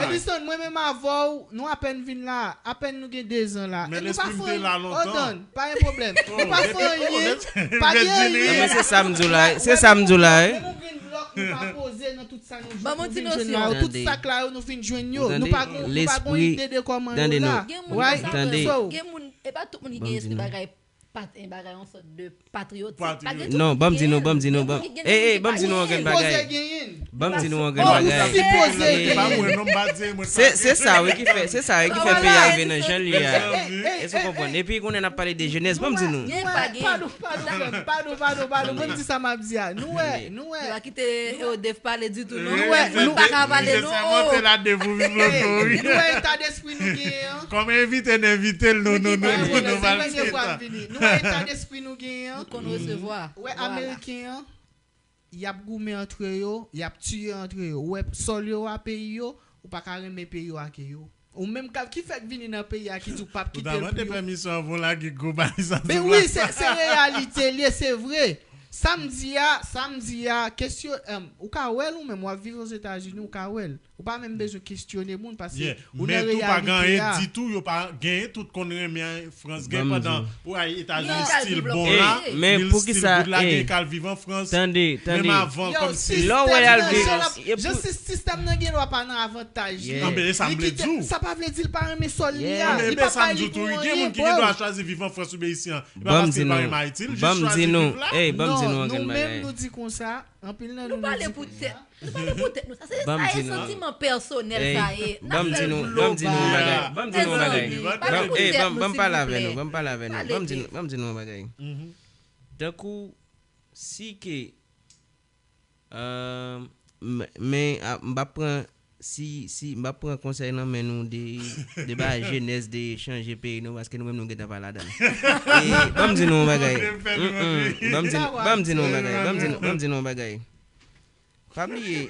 Edison, mwen menm avè w, nou apèn vin la, apèn nou gen dezan la. E nou pa fè anyen. Hold on, pa gen pwoblèm. Nou pa fè anyen, pa gen anyen. Non, men se sa m di w la, se sa m di w la. Menm yon grenn blòk nou pa poze nan tout sa nou jwenn, nou vin jwenn la yo, tout sak la yo nou vin jwenn yo. Nou pa gon, nou pa gon ide de kòman yo la. Gen moun, gen moun, e pa tout moun ki gen espri bagay, pat, en bagay, yon sòt de patriyotik. Non, ban m di nou, ban m di nou, ban m, ey, ey, ban m di nou yon grenn bagay. Ban m di nou yon grenn bagay. Se, se sa wi ki fè, se sa wi ki fè peyi a rive nan jan l ye a. Èske w konprann? Epi kounye a n ap pale de jenès, ban m di nou. Padon, padon, padon, padon, ban m di sa m ap di a. Nou wè, nou wè. Nou pa kite Eodef pale ditou, non. Nou wè, nou pa ka pale, non. Nou wè eta despri nou genyen an. Kòm envite n envite l, nou, nou, nou, nou, nou pa l fè sa. Nou wè eta despri nou genyen an. Nou konn resevwa. Ou wè ameriken an, y ap goumen antre yo, y ap tiye antre yo. Ou wè sòl yo a peyi yo, ou pa ka renmen peyi yo ake yo. Ou menm k ap, ki fèk vini nan peyi a ki di w p ap kite l pou yo. Ou ta mande pèmisyon anvan w lage gwo bagay sa sou plas la. Ben wi, se, se reyalite l ye, se vre. Sa m di a, sa m di a, kesyon, em, ou ka wè l ou menm, w ap viv Ozetazini, ou ka wè l. Ou pa menm bezwen kesyone moun, paske ou nan reyalite a. Men tou pa gen anyen ditou, yo pa genyen, tout konn renmen Frans gen pandan pou ay Etazini still bon la, men poukisa, still good la, gen k al viv an Frans. Tande, tande. Menm avan, kòmsi lè w wè y al viv, jan sistèm nan gen dwa pa nan avantaj li. Anben, e sa m vle di w. Sa pa vle di l pa renmen sòl li a. Li pa bay li pou anyen, bro. Gen moun ki gen dwa chwazi viv an Frans oubyen isi an. E pa paske l pa renmen Ayiti, l jis chwazi viv la. Non, nou menm nou di konsa, anpil nan nou, nou di konsa. Nou pale pou tèt nou, sa se, sa e santiman pèsonèl sa ye. N ap fè l global. Ban m di nou yon bagay. Ban m di nou yon bagay. Mezanmi, pa koute tèt nou, silvouplè. Ban m pale avè nou, ban m pale avè nou. Ban m di nou, ban m di nou yon bagay. Tankou, si ke, euh, m, men, a, m p ap pran si, si, m ap pran konsèy nan men nou de, de bagay jenès, de chanje peyi nou, paske nou menm nou gentan pa ladan. E, ban m di nou yon bagay. Mm, mm, ban m di, ban m di nou yon bagay. Ban m di, ban m di nou yon bagay. Pa bliye,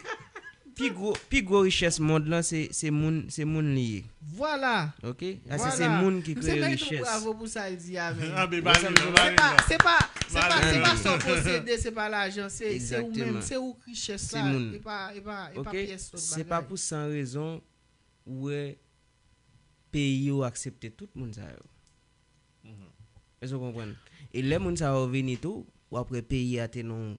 pi gwo, pi gwo richès mond lan, se, se moun, se moun li ye. Vwala. Ok? Sa se, se moun ki kreye richès. Bravo pou sa l di a, men. Ah, ben, ba li, ba li. Se pa, se pa, se pa sa w posede, se pa lajan, se, se ou menm, se ou k richès la. E pa, e pa, e pa pyès lòt bagay. Se pa pou san rezon ou wè peyi yo aksepte tout moun sa yo. Èske w konprann? E lè moun sa yo vini tou, w ap wè peyi a te nan